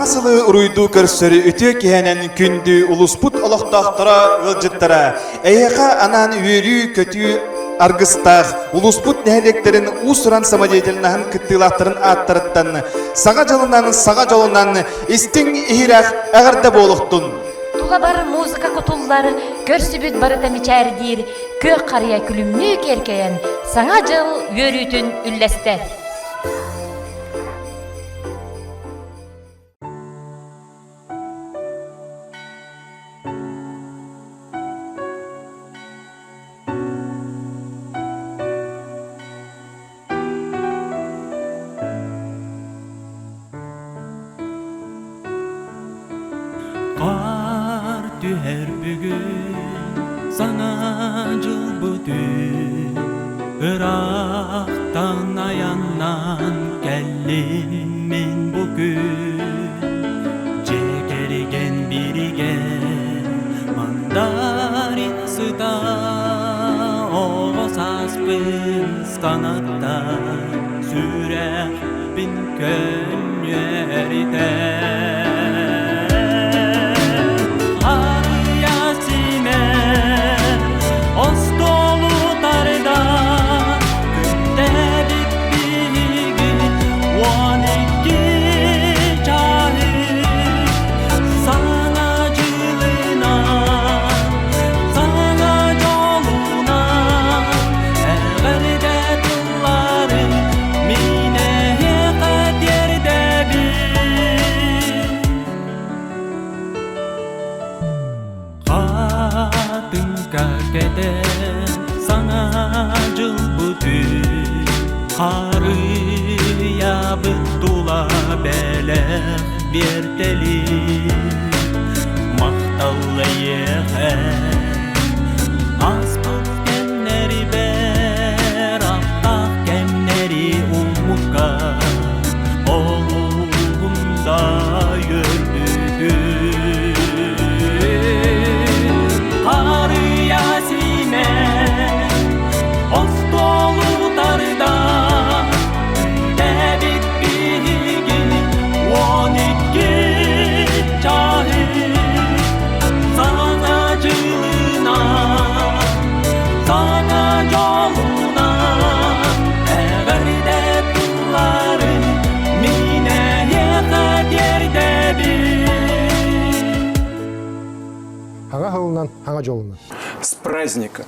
Саҥа сылы уруйдуу көрсөр үтүө киһинэн күндү улууспут олохтоохторо, ыалдьыттара, эһиэхэ анаан үөрүү-көтүү аргыстаах улууспут нэһилиэктэрин уус-уран самодеятельноһын кыттыылаахтарын ааттарыттан Саҥа дьылынан, саҥа дьолунан истиҥ иһирэх эҕэрдэ буолуохтун! Тулабар музыка кутуллар, көрсүбүт барыта мичээрдиир, күөх харыйа күлүмнүү киэркэйэн, Саҥа дьыл үөрүүтүн үллэстэр. Хаар түһэр бүгүн саҥа дьылбыт үн Ыраахтан айаннаан кэллим мин бу күн Дьиэ кэргэн биригэ мандарин сыта Оҕо сааспын санатта сүрэхпин көнньүөрдэ Арыйа симэн остуолу тарда күндэбит биһиги 12 чаһы саҥа дьылынан саҥа дьолунан Эҕэрдэ тылларын мин эһиэхэ тиэрдэбин Хатыҥка кэтэн саҥа дьылбыт үн Харыйабыт тула бэлэх биэртэлин Махтал эйиэхэ Ааспыт кэмнэри бэр аттаах кэмнэри уммукка олуһун да үөрбүтүм Харыйа симэн остуолу тарда Күндэбит биһиги 12 чаһы Саҥа дьылынан, саҥа дьолунан эҕэрдэ тылларын мин эһиэхэ тиэрдэбин. Хаҥа сылынан, хаҥа дьолунан. С праздником!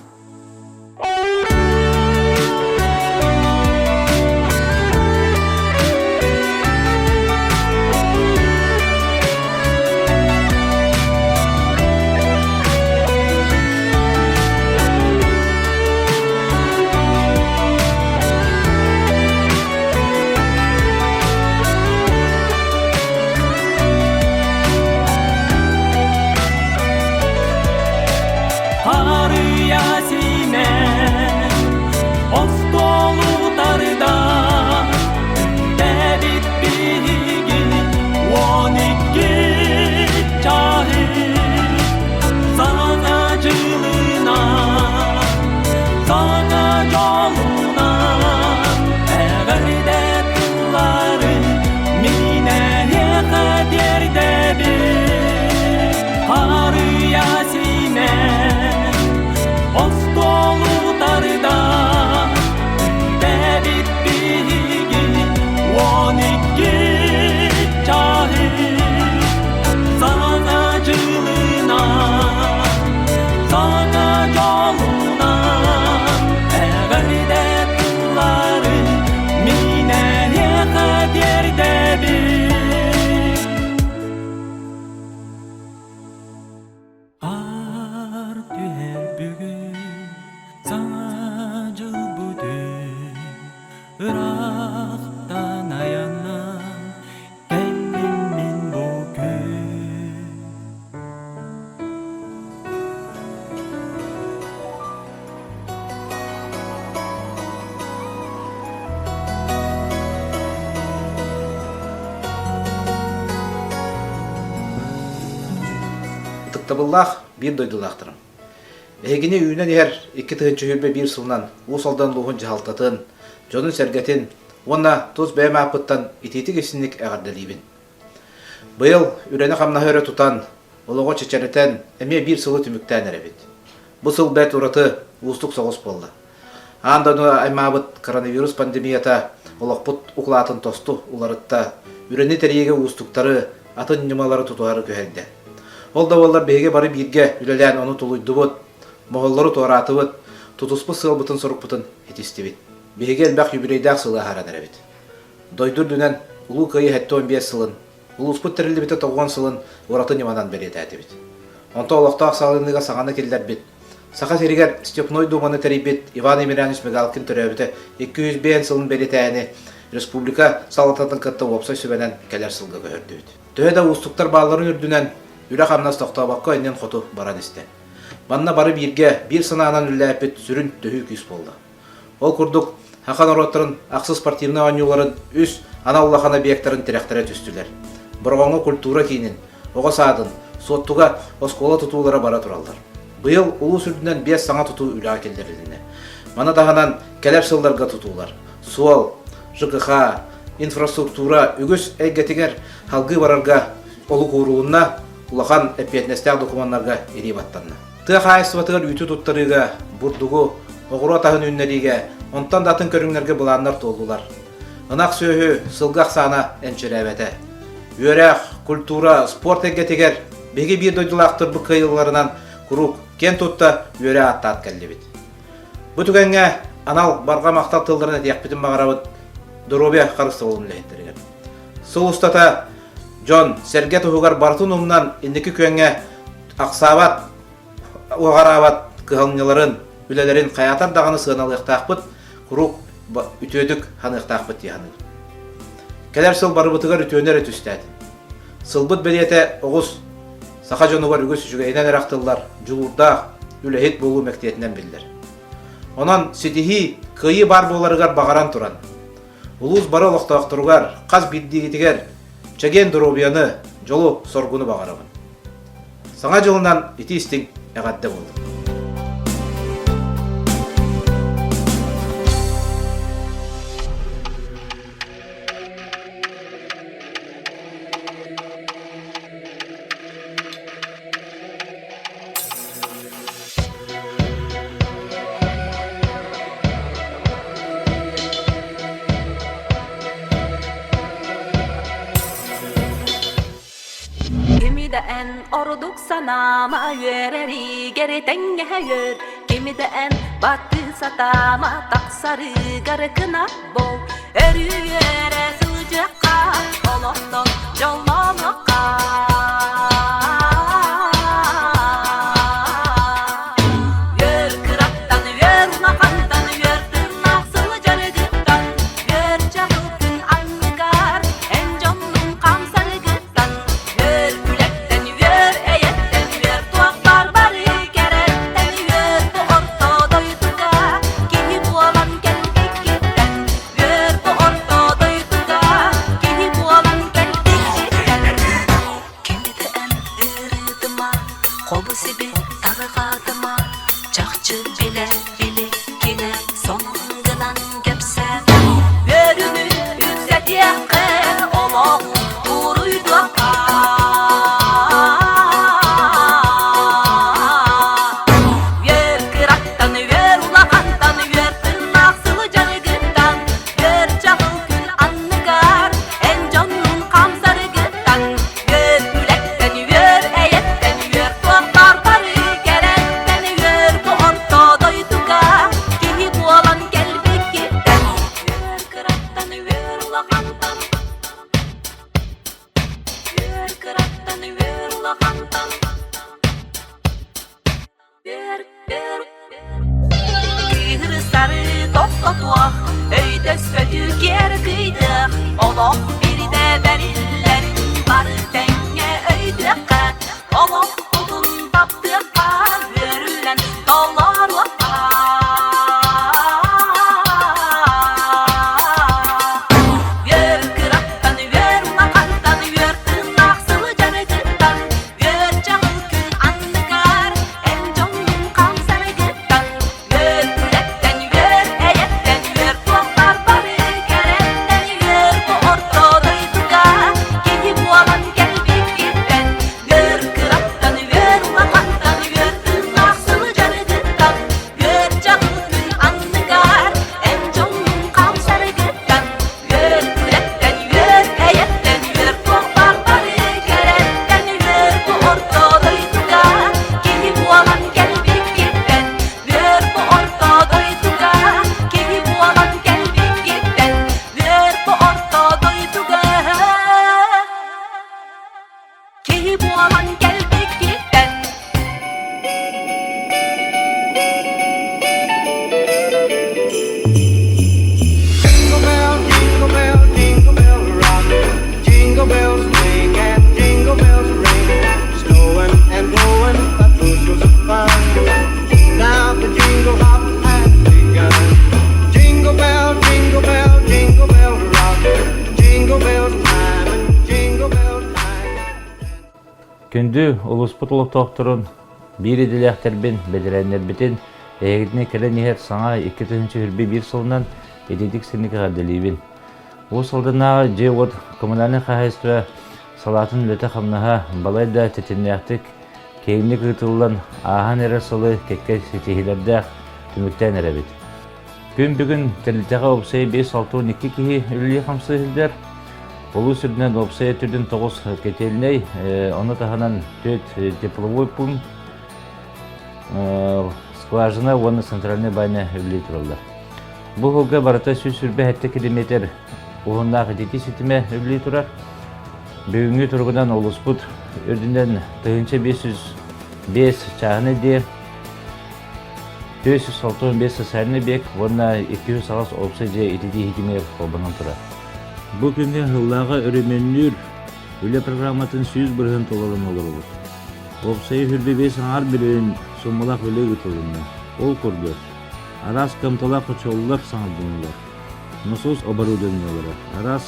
Харыйа симэн остуолу тарда Күндэбит биһиги 12 чаһы Саҥа дьылынан, саҥа дьолунан Эҕэрдэ тылларын мин эһиэхэ тиэрдэбин Харыйа симэн остуолу тарда Күндэбит биһиги 12 чаһы Саҥа дьылынан, саҥа дьолунан Эҕэрдэ тылларын мин эһиэхэ тиэрдэбин Аар түһэр бүгүн саҥа дьыл бүтүн ыраахтан айаннаан кэллим мин бу күн. Ытыктабыллаах биир дойдулаахтарым! Эһигини үүнэн иһэр 2021 сылынан Уус Алдан улууһун дьаһалтатын, дьонун-сэргэтин уонна тус бэйэм ааппыттан итиитик-истиҥник эҕэрдэлиибин. Быйыл үлэни-хамнаһы өрө тутан, олоҕу чэчирэтэн, эмиэ биир сылы түмүктээн эрэбит. Бу сыл бэрт ураты, уустук соҕус буолла. Аан дойду аймаабыт коронавирус пандемията олохпут укулаатын тосту уларытта, үлэни тэрийиигэ уустуктары, атын ньымалары тутуһары күһэйдэ. Ол да буоллар биһиги бары бииргэ үлэлээн ону тулуйдубут, моһоллору туораатыбыт, тутуспут сыалбытын-сорукпутун ситистибит. Биһиги элбэх юбилейдаах сылы аһаран эрэбит. Дойду үрдүнэн Улуу Кыайыы 75 сылын, улууспут тэриллибитэ 90 сылын ураты ньыманан бэлиэтээтибит. Онтон олохтоох саҕаланыыга саҥаны киллэрбит, Саха сиригэр Степной Думаны тэрийбит Иван Емельянович Мигалкин төрөөбүтэ 205 сылын бэлиэтээһини республика салалтатын кытта уопсай сүбэнэн кэлэр сылга көһөрдүбүт. Төһө да уустуктар баалларын үрдүнэн, үлэ-хамнас тохтообокко иннин хоту баран истэ. Манна бары бииргэ, биир санаанан үлэлээппит сүрүн төһүү күүс буолла. Ол курдук, саха норуоттарын ахсыс спортивнай оонньууларын үс анал улахан объектарын тирэхтэрэ түстүлэр. Бороҕоҥҥо культура киинин, оҕо саадын, Суоттуга оскуола тутуулара бара тураллар. Быйыл улуус үрдүнэн биэс саҥа тутуу үлэҕэ киллэрилиннэ. Маны таһынан кэлэр сылларга тутуулар, суол, ЖКХ, инфраструктура үгүс эйгэтигэр салгыы барарга олук уурулунна, улахан эппиэтинэстээх докумуоннарга илии баттанна. Тыа хаһаайыстыбатыгар үүтү туттарыыга, бурдугу, оҕуруот аһын үүннэриигэ, онтон да атын көрүҥнэргэ былааннар туоллулар. Ынах сүөһү, сылгы ахсаана энчирээбэтэ. Үөрэх, культура, спорт эйгэтигэр биһиги биир дойдулаахтарбыт кыайыыларынан куруук киэн тутта үөрэ ааттаат кэллибит. Бу түгэҥҥэ анал барҕа махтал тылларын этиэхпитин баҕарабыт доруобуйа харыстабылын үлэһиттэригэр. Сыл устата дьон сэргэ туһугар барытын умнан инники күөҥҥэ ахсаабат, уҕараабат кыһалньыларын, үлэлэрин хайаатар даҕаны сыаналыахтаахпыт, куруук үтүөтүк ханыахтаахпыт дии саныыбын. Кэлэр сыл барыбытыгар үтүөнү эрэ түстээтин. Сылбыт бэлиэтэ оҕус саха дьонугар үгүс үчүгэйинэн эрэ ахтыллар, дьулуурдаах, үлэһит буолуу мэктиэтинэн биллэр. Онон ситиһии, кыайыы баар буоларыгар баҕаран туран, улуус бары олохтоохторугар, хас биирдиигитигэр чэгиэн доруобуйаны, дьолу-соргуну баҕарабын. Саҥа дьылынан итии-истиҥ эҕэрдэ буоллун! Кими да эн ордук санаама үөрэригэр тэҥҥэһэ үөр, Кими да эн баттыы сатаама тахсарыгар кынат бол, Өрүү үөрэ сылдьыахха, олохтон дьоллонуохха. Үөр кыраттан, үөр улахантан, үөр тыыннаах сылдьарыгыттан, Үөр чаҕыл күн анныгар, эн дьоннуҥ хамсарыгыттан, Үөр үлэттэн, үөр эйэттэн, үөр туох баар бары кэрэттэн, Үөр бу орто дойдуга киһи буолан кэлбиккиттэн, Үөр бу орто дойдуга киһи буолан кэлбиккиттэн. Кими да эн ыарыытыма, хобу-сиби тарҕаатыма, чахчы билэ иликкинэ сонун гынан кэпсээтэ. Үөрүүнү үксэтиэххэ, олох уруйдуохха. Үөр кыраттан, үөр улахантан, үөр тыыннаах сылы дьарыгыттан, үөр чаҕыл күн анныгар, эн дьоннун хамсарыгыттан, Үөр үлэттэн үөр, эйэттэн үөр, туох баар бары кэрэттэн үөр, бу орто дойдуга киһи буолан кэлбиккиттэн. Үөр кыраттан үөр улахантан, үөр кыраттан үөр улахантан. Кыыһырсары тохтотуох, өйдөспөтү киэр кыйдыах, олох биридэ бэриллэр, бары тэҥҥэ өйдүөххэ, олохпутун таптыахха, үөрүүлэн толоруохха. Үөр кыраттан, үөр улахантан, үөр тыыннаах сылдьарыгыттан, Үөр чаҕыл күн анныгар эн дьоннуҥ хамсарыгыттан Үөр үлэттэн, үөр эйэттэн, үөр туохтар бары кэрэттэн Үөр бу орто дойдуга Күндү улууспут олохтоохторун, биир идэлээхтэрбин, бэтэрээннэрбитин эһигитини кэлэн иһэр саҥа 2021 сылынан ититик синник эҕэрдэлиибин. Уус Алданнааҕы дьиэ-уот коммунальнай хаһаайыстыба салаатын үлэтэ-хамнаһа балайда тэтимнээхтик, киэҥник ыытыллан, ааһан эрэр сылы кэккэ ситиһиилэрдээх түмүктээн эрэбит. Күн бүгүн тэрилтэҕэ уопсайа 562 киһи үлэлии-хамсыы сылдьар. Улуус үрдүнэн уопсайа төрдүн тоҕус котельнай, ону таһынан түөрт тепловой пункт, скважина уонна центральная баня үлэлии тураллар. Бу сылга барыта 127 километр уһуннаах ититии ситимэ үлэлии турар. Бүгүҥҥү туругунан улууспут үрдүнэн 1505 чааһынай дьиэ, 465 социальный бек уонна 208 уопсай дьиэ ититии ситимигэр холбонон турар. Бу күҥҥэ сыллааҕы өрөмүөннүүр үлэ программатын 100% толорон олоробут. Уопсайы 25 аҥаар мөлүйүөн суумалаах үлэ ыытылынна. Ол курдук, араас кыамталаах хочуоллар саҥардыннылар, насос оборудованиелара, араас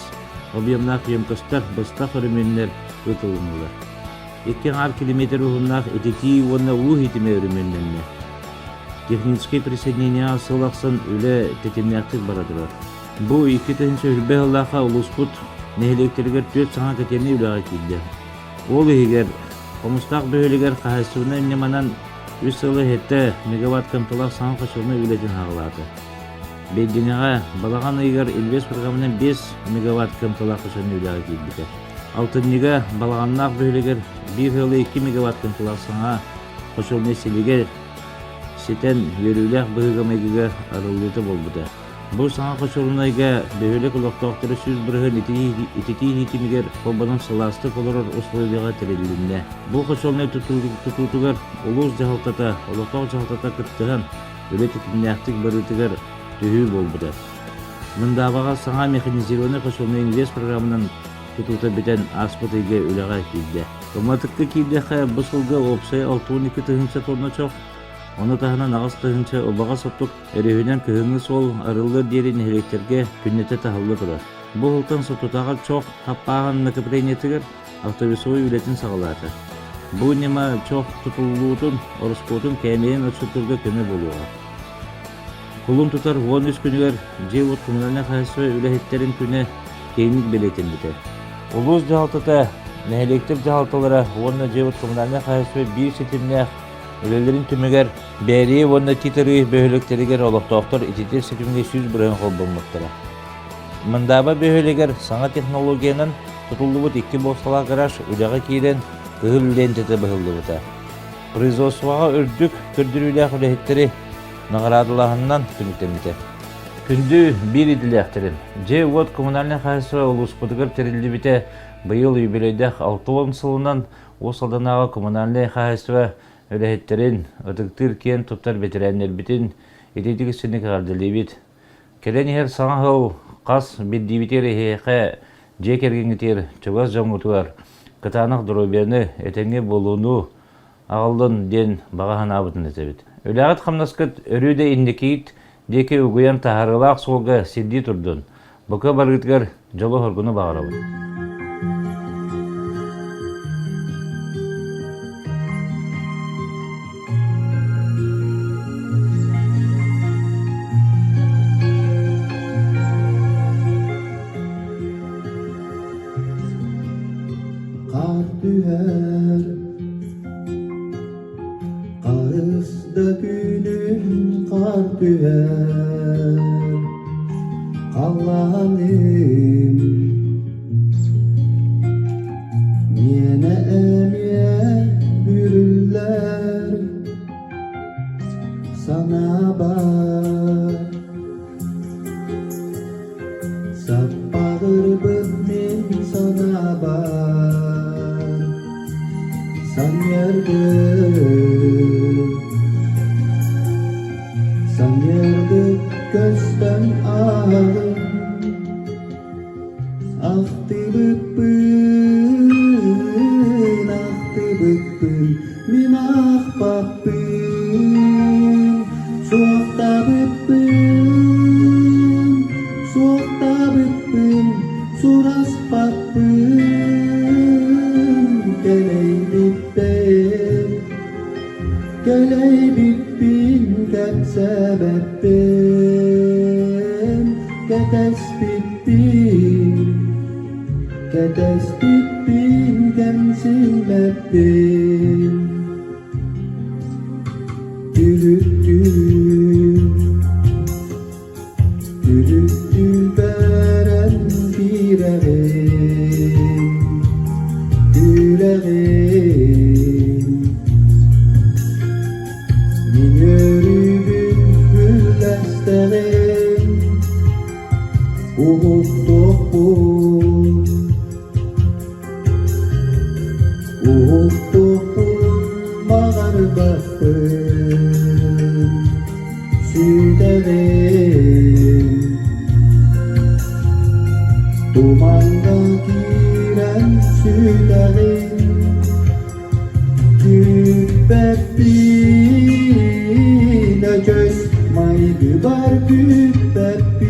объемнаах емкостар, быстах өрөмүөннэр ыытылыннылар. Икки аҥаар километр уһуннаах ититии уонна уу ситимэ өрөмүөннэннэ. Техническэй присоединение сыл ахсын үлэ тэтимнээхтик бара турар. Бу 2020 сыллаахха улууспут нэһилиэктэригэр түөрт саҥа котельнай үлэҕэ киирдэ. Ол иһигэр Хомустаах бөһүөлэгэр хаһаайыстыбаннай ньыманан үс сыл иһиттэ мегаватт кымталаах саҥа хочуолунай үлэтин саҕалаата. Бэйдиҥэҕэ балаҕан ыйыгар Ильвес программанан 5 мегаватт кымталаах хочуолунай үлэҕэ киирбитэ. Алтынньыга Балаҕаннаах бөһүөлэгэр биир ыалы 2 мегаватт кымталаах саҥа хочуолунай силигэ ситэн үөрүүлээх быһыыга-майгыга арыллыыта буолбута. Бу саҥа хочуолунайга бөһүөлэк олохтоохторо 100% ититии ситимигэр холбонон сылаастык олорор условияҕа тэрилиннэ. Бу хочуолунай тутуутугар улуус дьаһалтата, олохтоох дьаһалтата кыттыһан үлэ тэтимнээхтик барыытыгар төһүү буолбута. Мындаабаҕа саҥа механизированнай хочуолунай инвест программанан тутуута бүтэн ааспыт ыйга үлэҕэ киирдэ. Уматыкка киирдэххэ, бу сылга уопсай 62 тыһыынча тонна чох, ону таһынан аҕыс тыһыынча убаҕас оттук өрүһүнэн кыһыҥҥы суол арыллыар диэри нэһилиэктэргэ күннэтэ таһылла турар. Бу сылтан сотутааҕар чох хаппааһын накоплениетыгар автобусовой үлэтин саҕалаата. Бу ньыма чох тутуллуутун, ороскуотун кээмэйин оччотугар көмө буолуоҕа. Кулун тутар 13 күнүгэр дьиэ-уот коммунальнай хаһаайыстыба үлэһиттэрин күнэ киэҥник бэлиэтэммитэ. Улуус дьаһалтата, нэһилиэктэр дьаһалталара уонна дьиэ-уот коммунальнай хаһаайыстыба биир ситимнээх үлэлэрин түмүгэр Бээрийэ уонна Тит-Арыы бөһүөлэктэригэр олохтоохтор ититэр ситимҥэ 100% холбоммуттара. Мындааба бөһүөлэгэр саҥа технологиянан тутуллубут икки буосталаах гараж үлэҕэ киирэн, кыһыл лиэнтэтэ быһыллыбыта. Производствоҕа үрдүк көрдөрүүлээх үлэһиттэри наҕараадалааһынынан түмүктэммитэ. Күндү биир идэлээхтэрим, дьиэ-уот коммунальнай хаһаайыстыба улууспутугар тэриллибитэ быйыл юбилейдаах 60 сылынан Уус Алданааҕы коммунальнай хаһаайыстыба үлэһиттэрин, ытыктыыр киэн туттар бэтэрээннэрбитин итиитик истиҥник эҕэрдэлиибит. Кэлэн иһэр Саҥа сыл хас биирдиибитигэр эһиэхэ дьиэ кэргэҥҥитигэр, чугас дьоҥҥутугар кытаанах доруобуйаны, этэҥҥэ буолууну аҕаллын диэн баҕа санаабытын этэбит. Үлэҕит-хамнаскыт өрүү да инникигит диэки угуйан таһаарыылаах суолга сирдии турдун. Бука барыытыгар дьолу-соргуну баҕарабыт. Хаар түһэр Харыс да күнүн хаар түһэр Халлааным Миэнэ эмиэ бүрүллэр Санаабар Саппаҕырбыт мин санаабар Санньыардык, санньыардык көстөн ааһабын Ахтыбыппын, ахтыбыппын мин аахпаппын, суохтаабыппын, суохтаабыппын, сураспаппын, кэлэйбиппин. Кэлэйбиппин кэпсээбэппин, кэтэспиппин, кэтэспиппин кэмсиммэппин. Түлүктүүр, түлүктүү бэрэн киирэҕин, күлэҕин. Мин үөрүүбүн үллэстэҕин, уһуктуохпун Уһуктуохпун баҕарбаппын, сүтэҕин. Тумаҥҥа киирэн сүтэҕин, күүппэппин, өчөс майгыбар күүппэппин,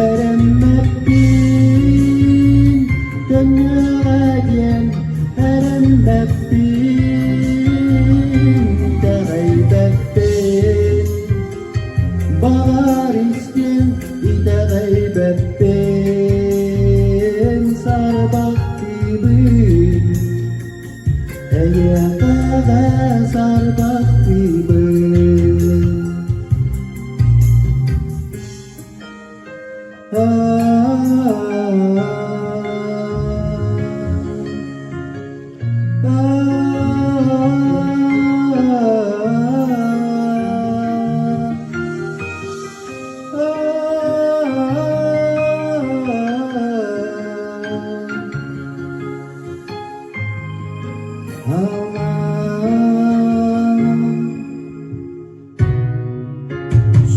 эрэммэппин, төннүөҕэ диэн эрэммэппин, итэҕэйбэппин, баҕар истиҥ итэҕэйбэппин, сарбахтыыбын, эйиэхэ сарбахтыыбын.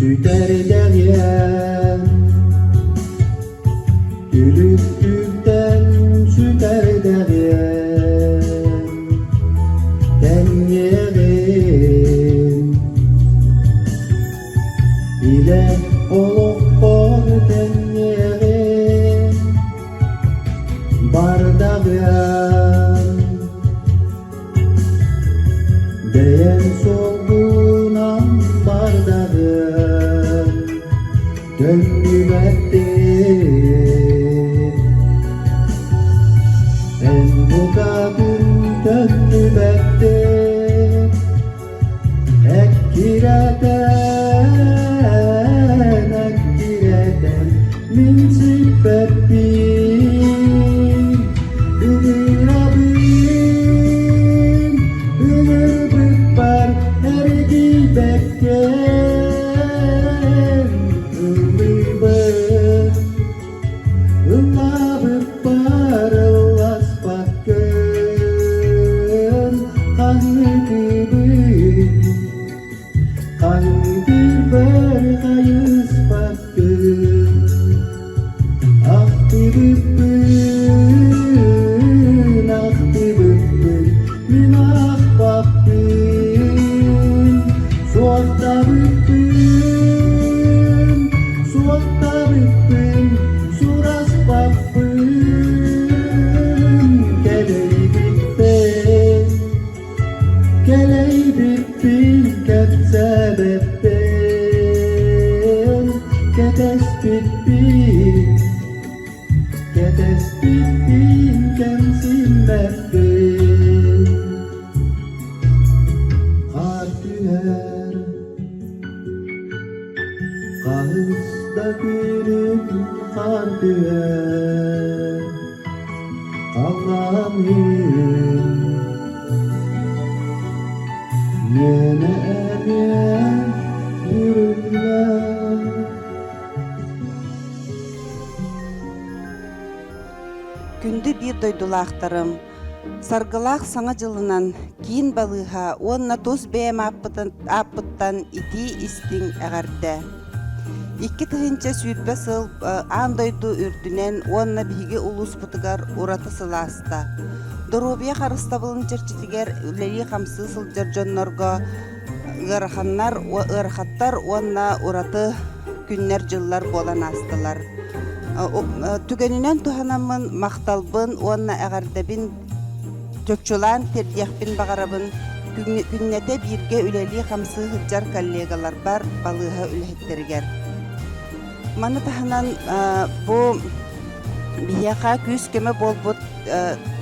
Сүтэрдэҕиэн, түлүк-түлтэн сүтэрдэҕиэн, тэҥҥиэҕин, илэ олохпор тэҥҥиэҕин, бардаҕыан. Бэйэм суолбунан бардаҕым, төннүбэппин. Эн букатын төннүбэттин, эккирэтэн, эккирэтэн мин сиппэппин. Ыҥырабын, ыҥырбыппар эргийбэккин, ыллыыбын. Ыллаабыппар ылласпаккын, хаһыытыыбын, хаһыытыырбар хайыспаккын. Ахтыбыппын, ахтыбыппын, мин ахпаппын, суохтаабыппын, суохтаабыппын, сураспаппын, кэлэйбиппин, кэлэйбиппин кэпсээбэппин, кэтэспиппин. Кэтэспиппин кэмсиммэппин Хаар түһэр, хаһыс да күнүм хаар түһэр Халлааным миэнэ эмиэ бүрүллэр Күндү биир дойдулаахтарым, Саргылаах Саҥа дьылынан киин балыыһа уонна тус бэйэм ааппыттан итии-истиҥ эҕэрдэ! 2020 сыл аан дойду үрдүнэн уонна биһиги улууспутугар ураты сылааста. Доруобуйа харыстабылын чэрчитигэр үлэлии-хамсыы сылдьар дьоннорго ыараханнар, ыарахаттар уонна ураты күннэр-дьыллар буолан аастылар. Түгэнинэн туһанаммын махталбын уонна эҕэрдэбин чопчулаан тиэрдиэхпин баҕарабын. Күннэтэ бииргэ үлэлии-хамсыы сылдьар коллегаларбар, балыыһа үлэһиттэригэр. Маны таһынан бу биһиэхэ күүс-көмө буолбут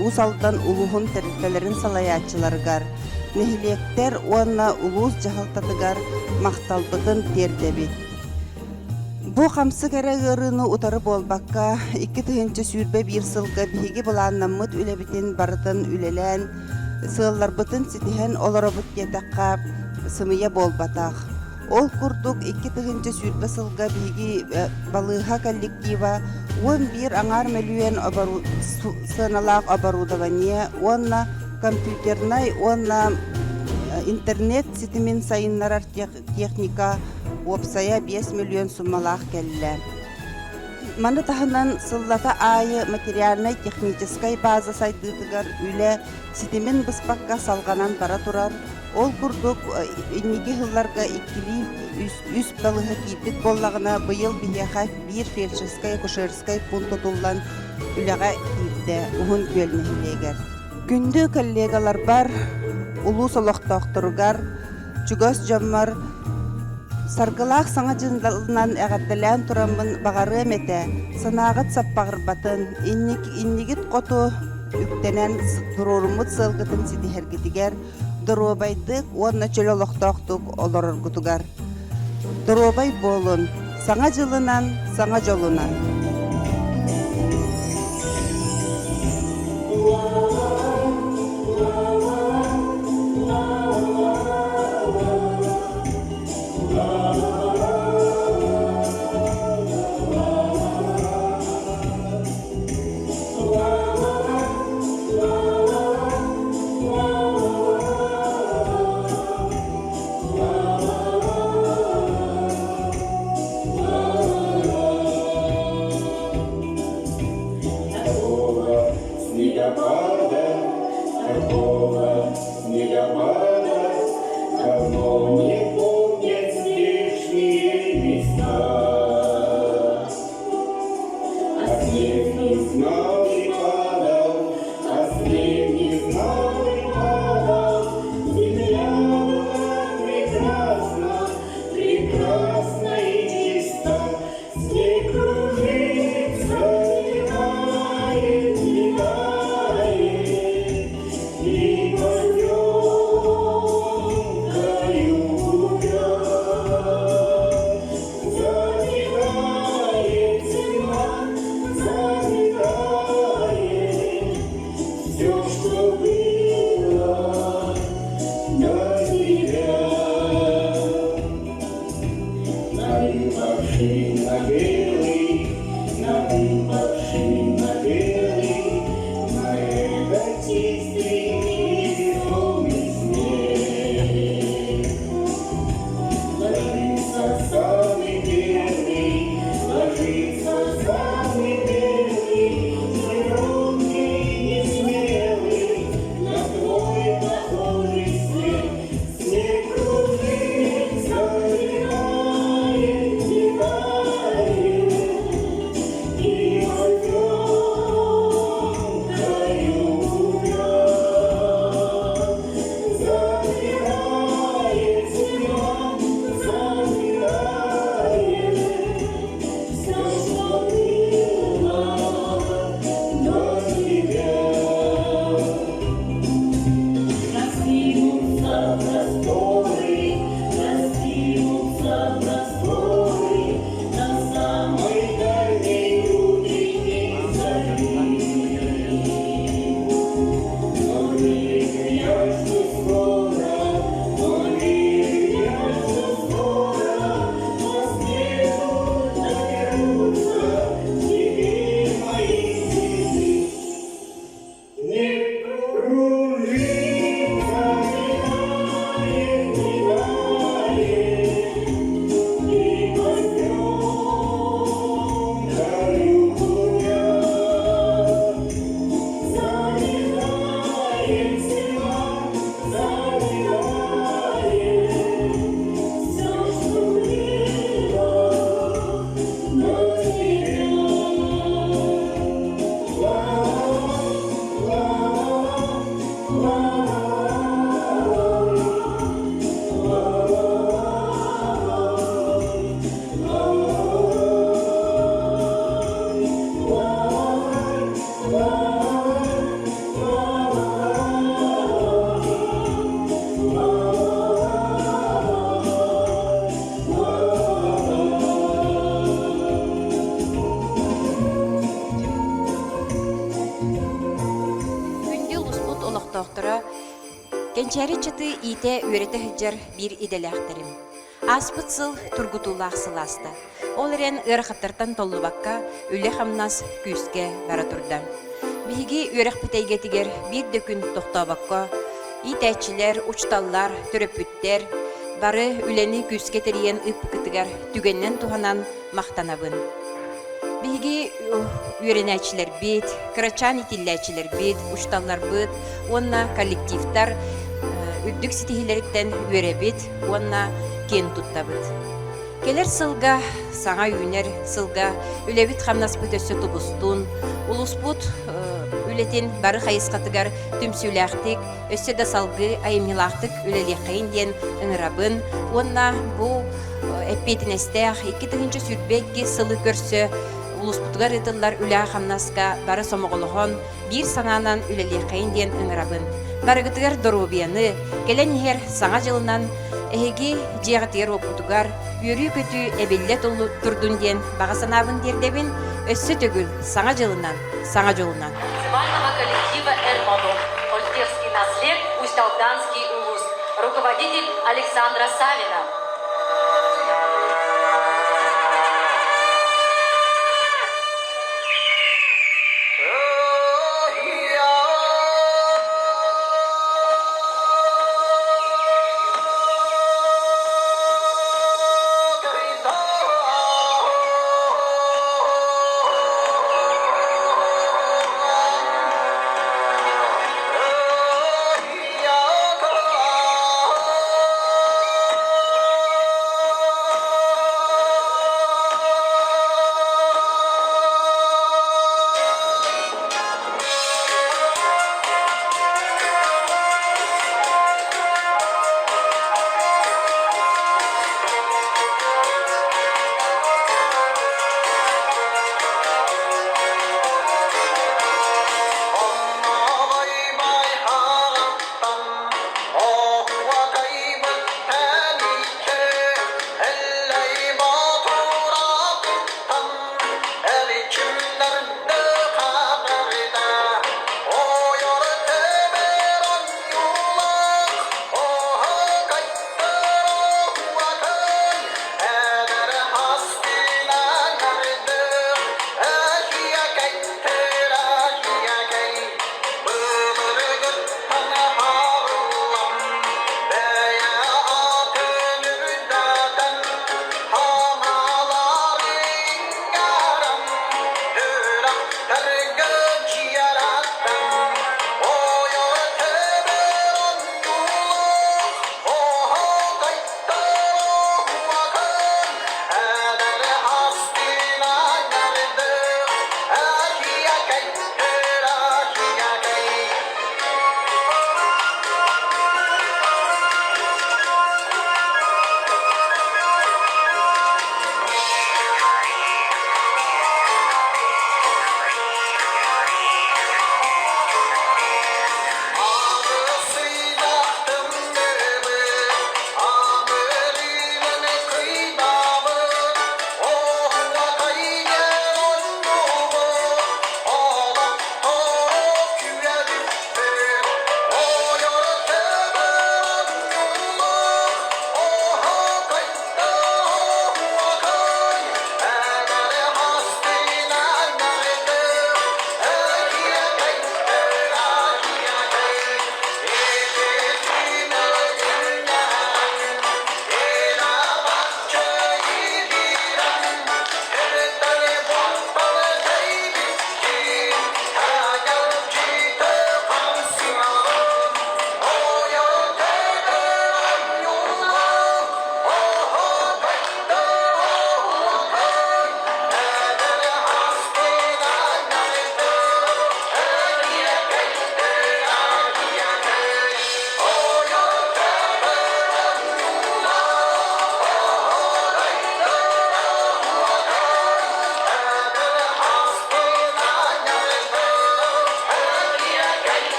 Уус Алдан улууһун тэрилтэлэрин салайааччыларыгар, нэһилиэктэр уонна улуус дьаһалтатыгар махталбытын тиэрдэбит. Бу хамсык эрэ ыарыыны утары буолбакка, 2021 сылга биһиги былааннаммыт үлэбитин барытын үлэлээн, сыалларбытын ситиһэн олоробут диэтэххэ, сымыйа буолбатах. Ол курдук, 2020 сылга биһиги балыыһа коллектива 11 аҥаар мөлүйүөн сыаналаах оборудование уонна компьютернай уонна интернет ситимин сайыннарар техника уопсайа 5 мөлүйүөн суммалаах кэллэ. Маны таһынан сыллата аайы материальнай-техническай база сайдыытыгар үлэ ситимин быспакка салҕанан бара турар. Ол курдук, инники сылларга иккилии үс балыыһа киирбит буоллаҕына, быйыл биһиэхэ биир фельдшерскай-акушерскай пункт тутуллан үлэҕэ киирдэ Уһун Күөл нэһилиэгэр. Күндү коллегаларбар, улуус олохтоохторугар, чугас дьоммор саргылаах саҥа дьылынан эҕэрдэлээн тураммын баҕарыам этэ, санааҕыт саппаҕырбатын, иннигит хоту үктэнэн туруоруммут сыалгытын ситиһэргитигэр доруобайдык уонна чөл олохтоохтук олороргутугар. Доруобай буолун, Саҥа дьылынан, саҥа дьолунан! Снегопада, какого снегопада, Давно не помнят здешние места. А снег не знал и падал, а снег не знал и падал. Земля была прекрасна, прекрасна и чиста. Снег кружится, летает, летает, И потемкою плывет. Заметает зима, заметает Все, что было до тебя. На на белый, на на белый, На этот чистый и весомый снег. Ложится самый первый, ложится самый первый, Скромный, несмелый, на твой похожий след. Снег кружится, летает, летает. Кэнчээри ыччаты иитэ-үөрэтэ сылдьар биир идэлээхтэрим. Ааспыт сыл тургутуулаах сыл ааста. Ол эрэн ыарахаттартан толлубакка, үлэ-хамнас күүскэ бара турда. Биһиги үөрэхпит эйгэтигэр биир да күн тохтообокко, иитээччилэр, учууталлар, төрөппүттэр бары үлэни күүскэ тэрийэн ыыппыккытыгар түгэнинэн туһанан махтанабын. Биһиги үөрэнээччилэрбит, кырачаан иитиллээччилэрбит, учууталларбыт уонна коллективтар үрдүк ситиһиилэриттэн үөрэбит уонна киэн туттабыт. Кэлэр сылга, саҥа үүнэр сылга үлэбит-хамнаспыт өссө тубустун, улууспут үлэтин бары хайысхатыгар түмсүүлээхтик, өссө да салгыы айымньылаахтык үлэлиэххэйин диэн ыҥырабын уонна бу эппиэтинэстээх 2022 сылы көрсө улууспутугар ыытыллар үлэҕэ-хамнаска бары сомоҕолоһон, биир санаанан үлэлиэххэйин диэн ыҥырабын. Барыгытыгар доруобуйаны, кэлэн иһэр Саҥа дьылынан эһиги дьиэҕитигэр-уоппутугар үөрүү-көтүү эбиллэ турдун диэн баҕа санаабын тиэрдэбин. Өссө төгүл Саҥа дьылынан, Саҥа дьолунан! Муниципального коллектива «Эрмодум», Ольтерский наслед, Усть-Алданский улус. Руководитель Александра Савина.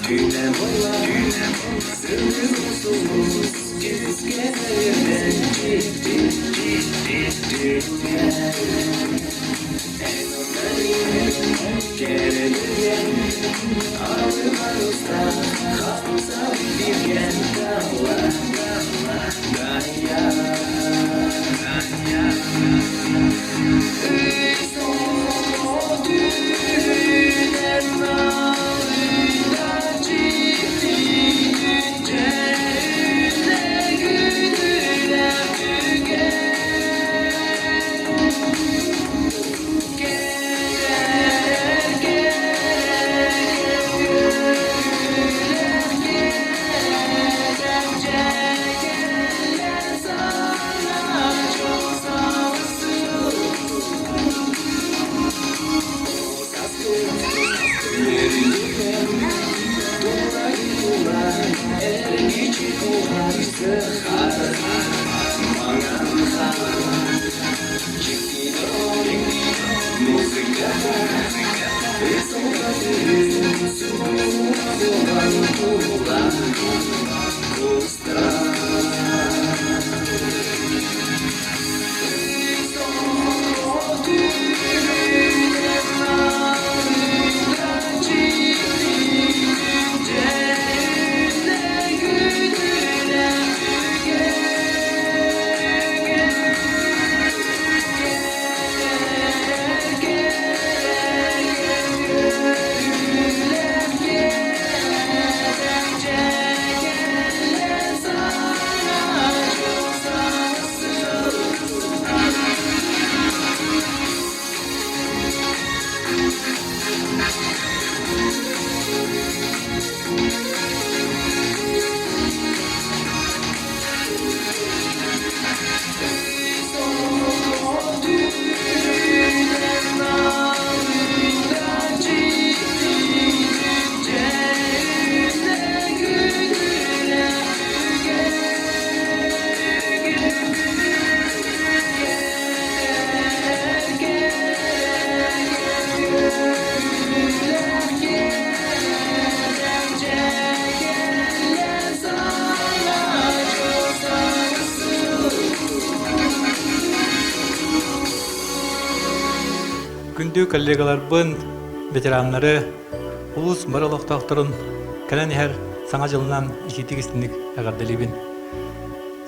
Түүнэ буолла, сырдык сулус, күүскэ Күндү коллегаларбын, ветераннары, улуус бары олохтоохторун кэлэн иһэр Саҥа дьылынан итиитик-истиҥник эҕэрдэлиибин.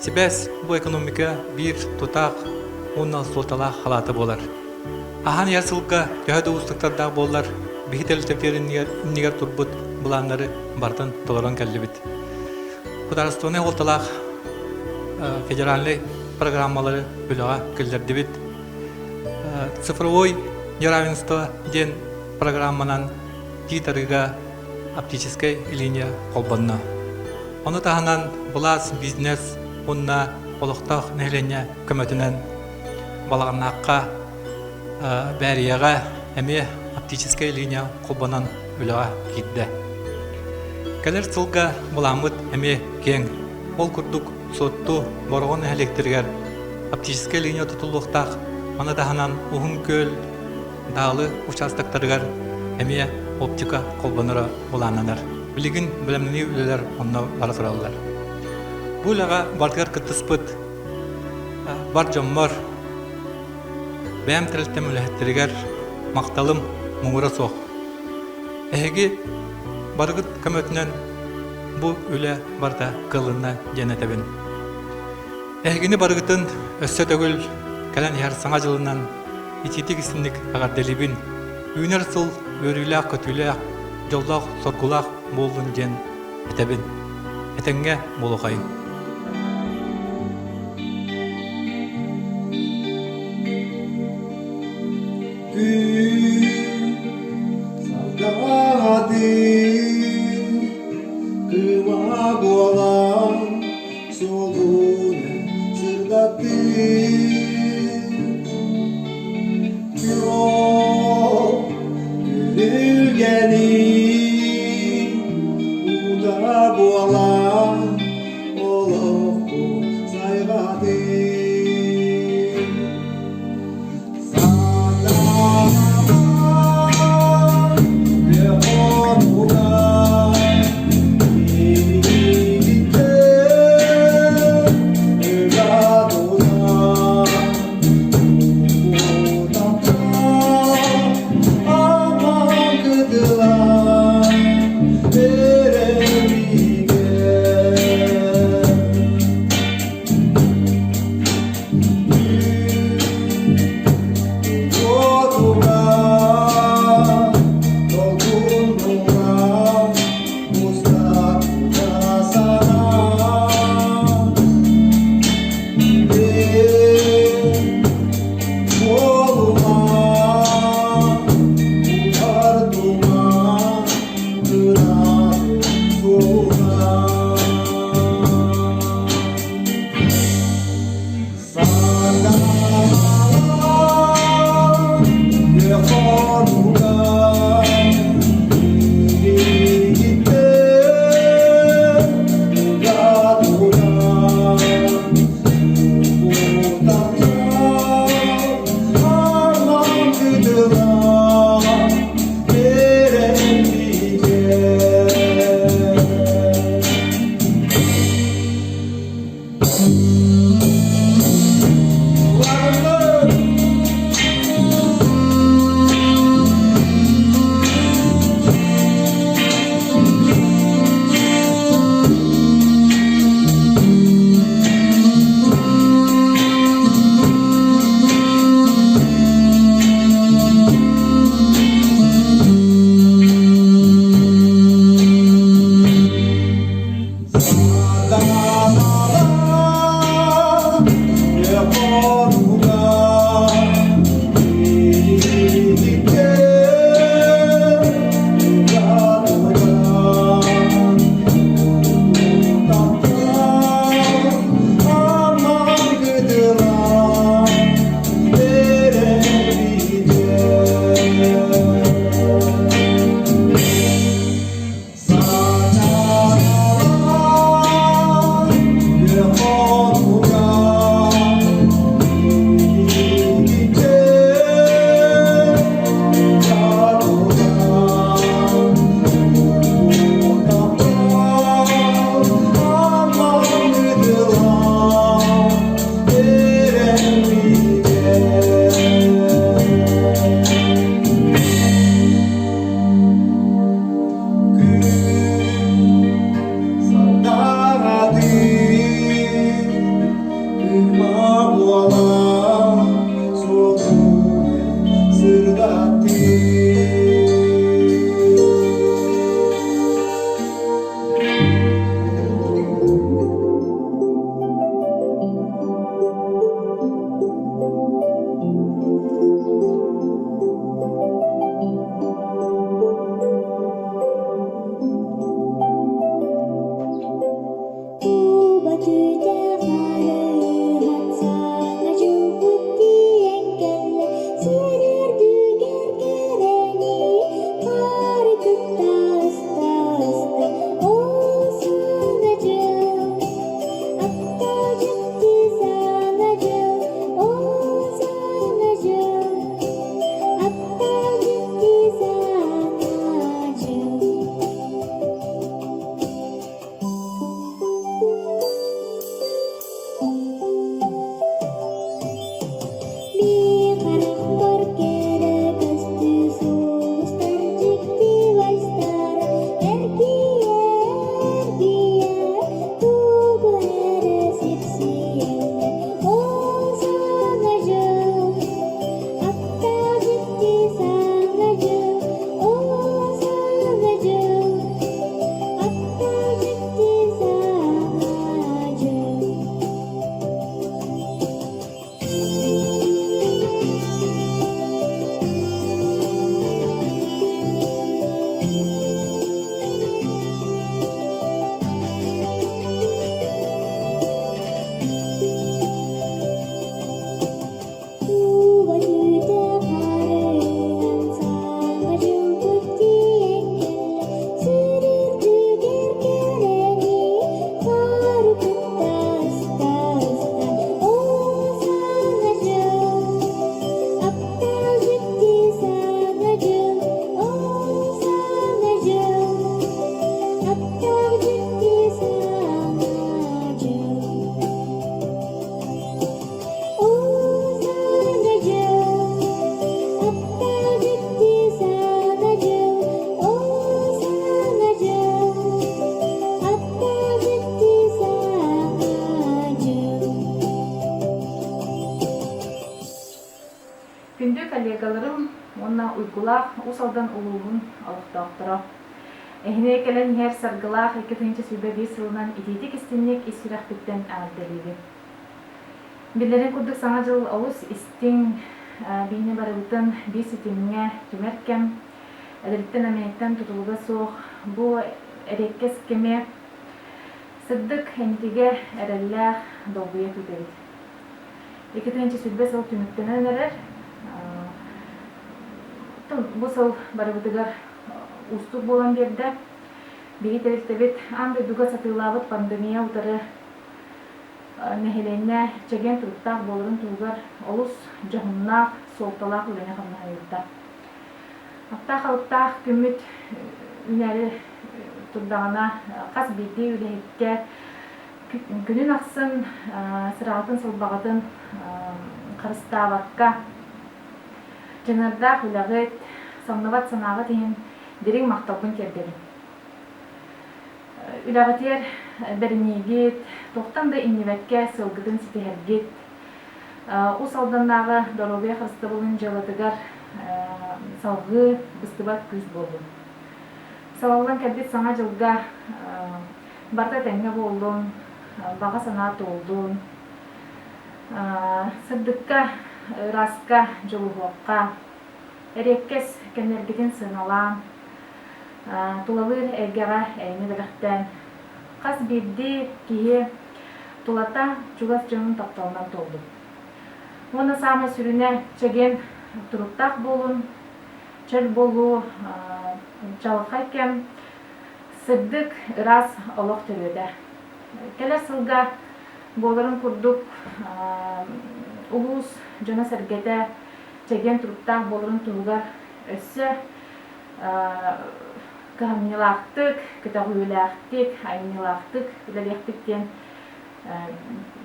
Сибээс бу экономика биир тутаах уонна суолталаах халаата буолар. Аһан иһэр сылга төһө да уустуктардаах буоллар, биһи тэрилтэбитигэр иннигэр турбут былааннары барытын толорон кэллибит. Судаарыстыбаннай суолталаах федеральнай программалары үлэҕэ киллэрдибит. Цифровой неравенство диэн программанан тиит-арыыга оптическай линия холбонно. Ону таһынан былаас, бизнес уонна олохтоох нэһилиэнньэ көмөтүнэн Балаҕаннаахха, Бээрийэҕэ эмиэ оптическай линия холбонон үлэҕэ киирдэ. Кэлэр сылга былааммыт эмиэ киэҥ. Ол курдук Суотту, Бороҕон нэһилиэктэригэр оптическай линия тутуллуохтаах. Маны таһынан Уһун Күөл, Даалы участоктарыгар эмиэ оптика холбоноро былааннанар. Билигин бэлэмнэнии үлэлэр онно бара тураллар. Бу үлэҕэ барытыгар кыттыспыт бар дьоммор, бэйэм тэрилтэм үлэһиттэригэр махталым муҥура суох. Эһиги барыгыт көмөтүнэн бу үлэ барыта кыалынна диэн этэбин. Эһигини барыгытын өссө төгүл кэлэн иһэр Саҥа дьылынан итиитик-истинник эҕэрдэлиибин. Үүнэр сыл үөрүүлээх-көтүүлээх, дьоллоох-соргулаах буоллун диэн этэбин. Этэҥҥэ буолуохайыҥ. Күн сардаҕатын кыыма буолан суолун сырдаттын. Күөх күрүлгэни уута буолан олохпу сайҕатын. Саатаҕа күөх хонууга. Уйгулаах Уус Алдан улууһун олохтоохторо! Эһини кэлэн иһэр саргылаах 2021 сылынан итиитик-истиҥник ис сүрэхпиттэн эҕэрдэлиибин. Биллэрин курдук Саҥа дьыл олус истиҥ, биһини барыбытын биир ситимҥэ түмэр кэм. Эдэриттэн эмиэттэн тутулуга суох бу эриэккэс кэми сырдык инникигэ эрэллээх долгуйа күүтэбит. 2020 сыл түмүктэнэн эрэр. Бу сыл барыбытыгар уустук буолан биэрдэ. Биһиги тэрилтэбит аан дойдуга сатыылаабыт пандемия утары нэһилиэнньэ чэгиэн туруктаах буоларын туһугар олус дьоһуннаах, суолталаах үлэни хамнаһыйбыта. Аптаах-алыптаах күммүт үүнээри турдаҕына хас биирдии үлэһиккэ күнүн ахсын сыраҕытын-сылбаҕытын харыстаабакка дьаныардаах үлэҕит, самныбат санааҕыт иһин дириҥ махталбын тиэрдэбин. Үлэҕитигэр бэриниигит, туохтан да иҥнибэккэ сылгытын ситиһэргит, Уус Алданнааҕы доруобуйа харыстабылын дьыалатыгар салҕыы быстыбат күүс буоллун. Салаллан кэлбит Саҥа дьылга барыта этэҥҥэ буоллун, баҕа санаа туоллун, сырдыкка, ырааска дьулуһуохха, эриэккэс кэмнэргитин сыаналаан, тулалыыр эйгэҕэ эйэни бэлэхтээн, хас биирдии киһи тулата чугас дьонун тапталынан туоллун. Уонна саамай сүрүнэ чэгиэн туруктаах буолун, чөл буолуу, чаҕылхай кэм, сырдык, ыраас олох төрүөтэ. Кэлэр сылга буоларын курдук улуус дьоно-сэргэтэ чэгиэн туруктаах буоларын туһугар өссө кыһамньылаахтык, көтөҕүүлээхтик, айымньылаахтык үлэлиэхпит диэн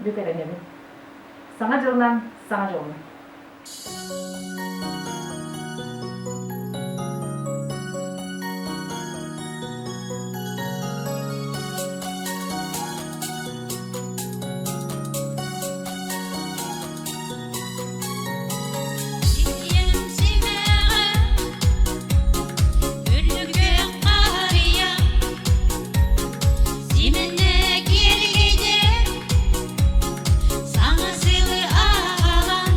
бүк эрэнэбин. Саҥа дьылынан, саҥа дьолунан! Саҥа сылы аҕалан.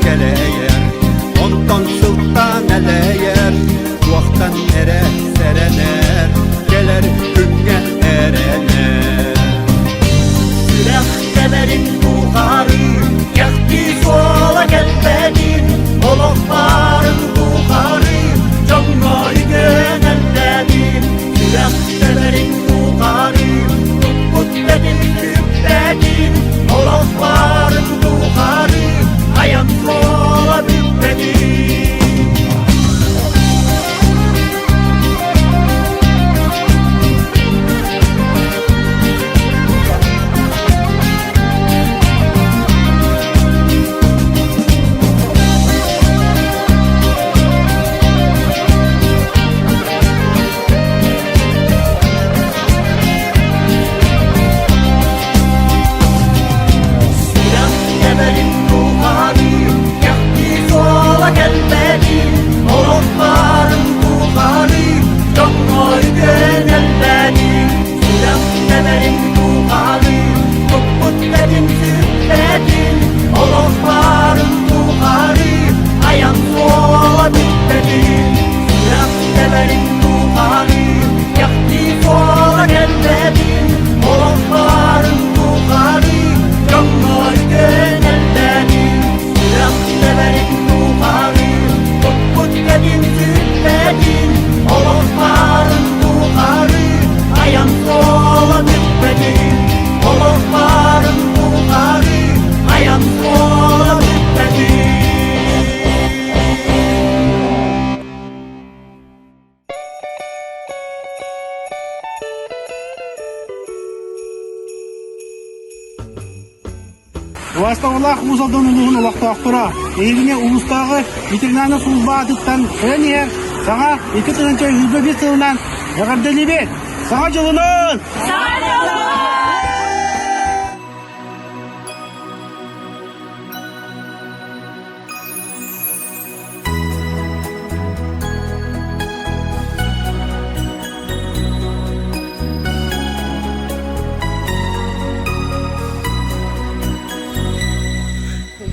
кэлэйэр, онтон сылтаан элэйэр, туохтан эрэ сэрэнэр, кэлэр күҥҥэ эрэнэр. Сүрэх тэбэрин тухары, кэхтии суола кэлбэтин, олох баарын тухары, дьоҥҥо үтүөн элбээтин. Сүрэх тэбэрин тухары, туппут бэтин бүппэтин, олох баарын тухары, айан суола бүппэтин. Сүрэх тэбэрин тухары, кэхтии суола кэлбэтин, олох баарын тухары, дьоҥҥо үтүөн элбээтин. Сүрэх тэбэрин тухары, туппут бэтин сүппэтин, олох баарын тухары, айан суола бүппэтин. Сүрэх тэбэрин тухары, кэхтии суола кэлбэтин, олох баарын тухары, дьоҥҥо үтүөн элбээтин. Сүрэх тэбэрин тухары, туппут бэтин сүппэтин, олох баарын тухары, айан суола бүппэтин. Олох баарын тухары, айан суола бүппэтин. Убаастабыллаах Уус Алдан улууһун олохтоохторо, эһигини улуустааҕы ветеринарнай служба аатыттан кэлэн иһэр саҥа 2021 сылынан эҕэрдэлиибит! Саҥа дьылынан! Саҥа дьылынан!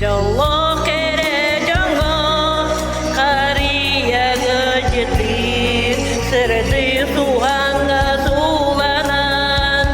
Дьоллоох эрэ дьоҥҥо харыйаҥы дьиттиир, сырдыы суһаҥҥа сууланан.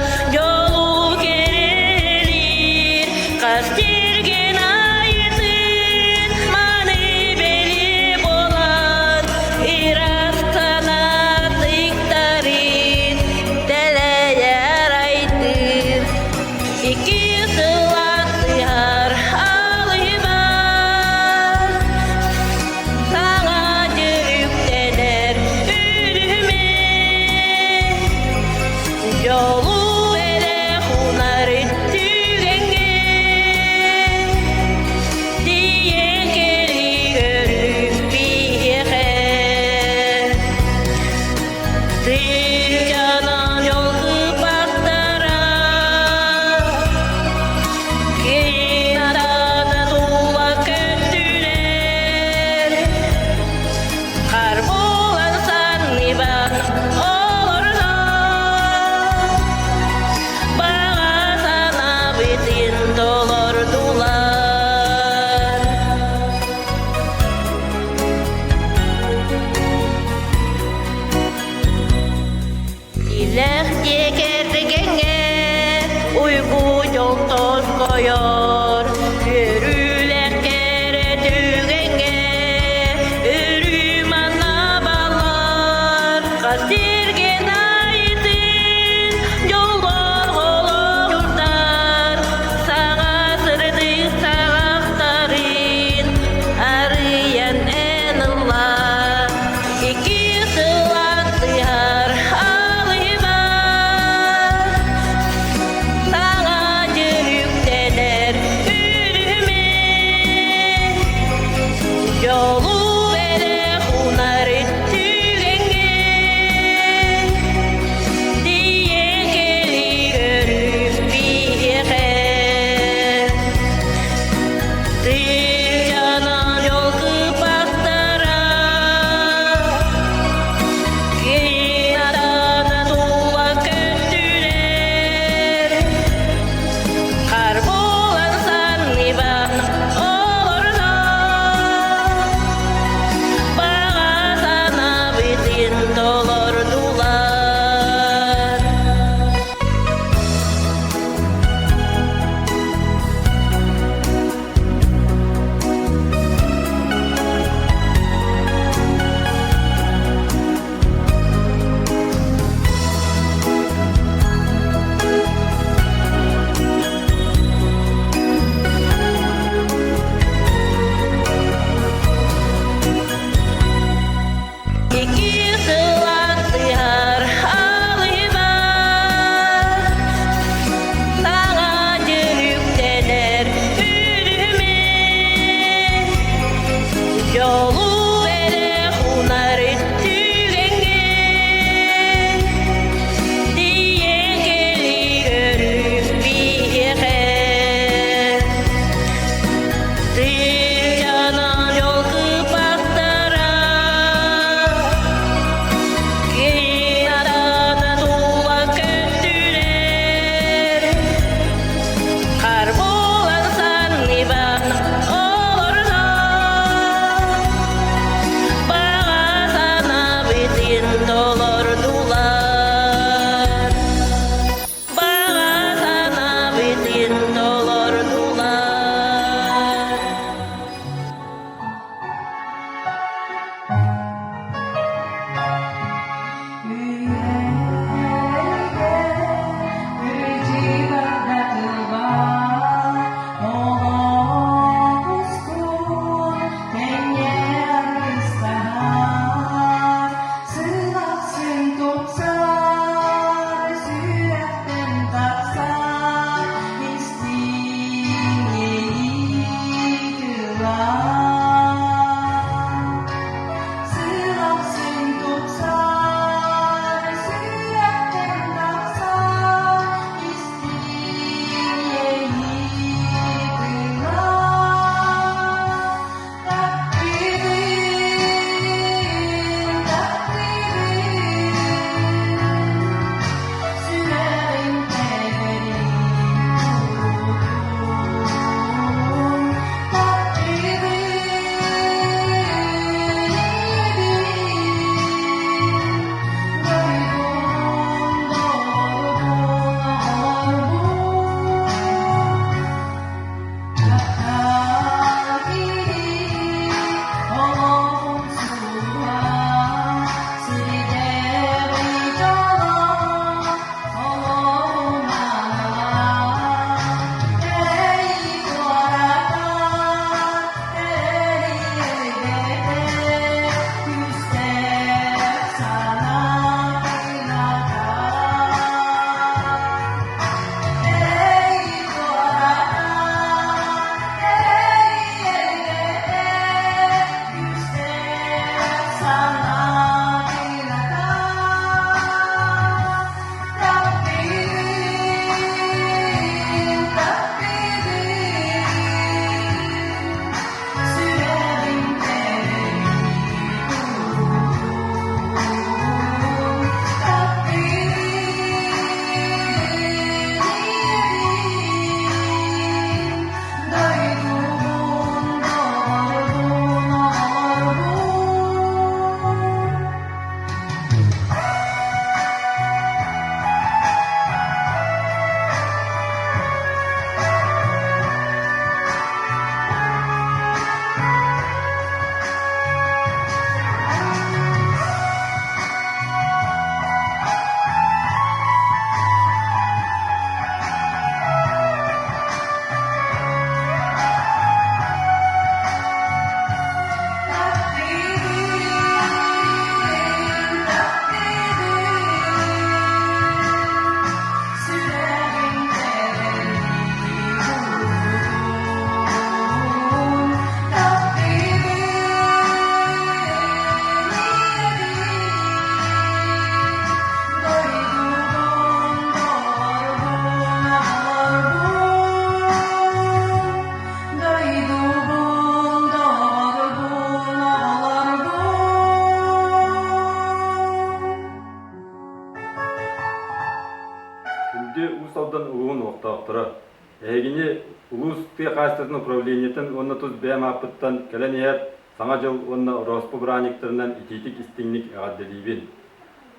хаһаайыстыбатын управлениетын уонна тус бэйэм ааппыттан кэлэн иһэр Саҥа дьыл уонна Орооспу бырааһынньыктарынан итиитик-истиҥник эҕэрдэлиибин.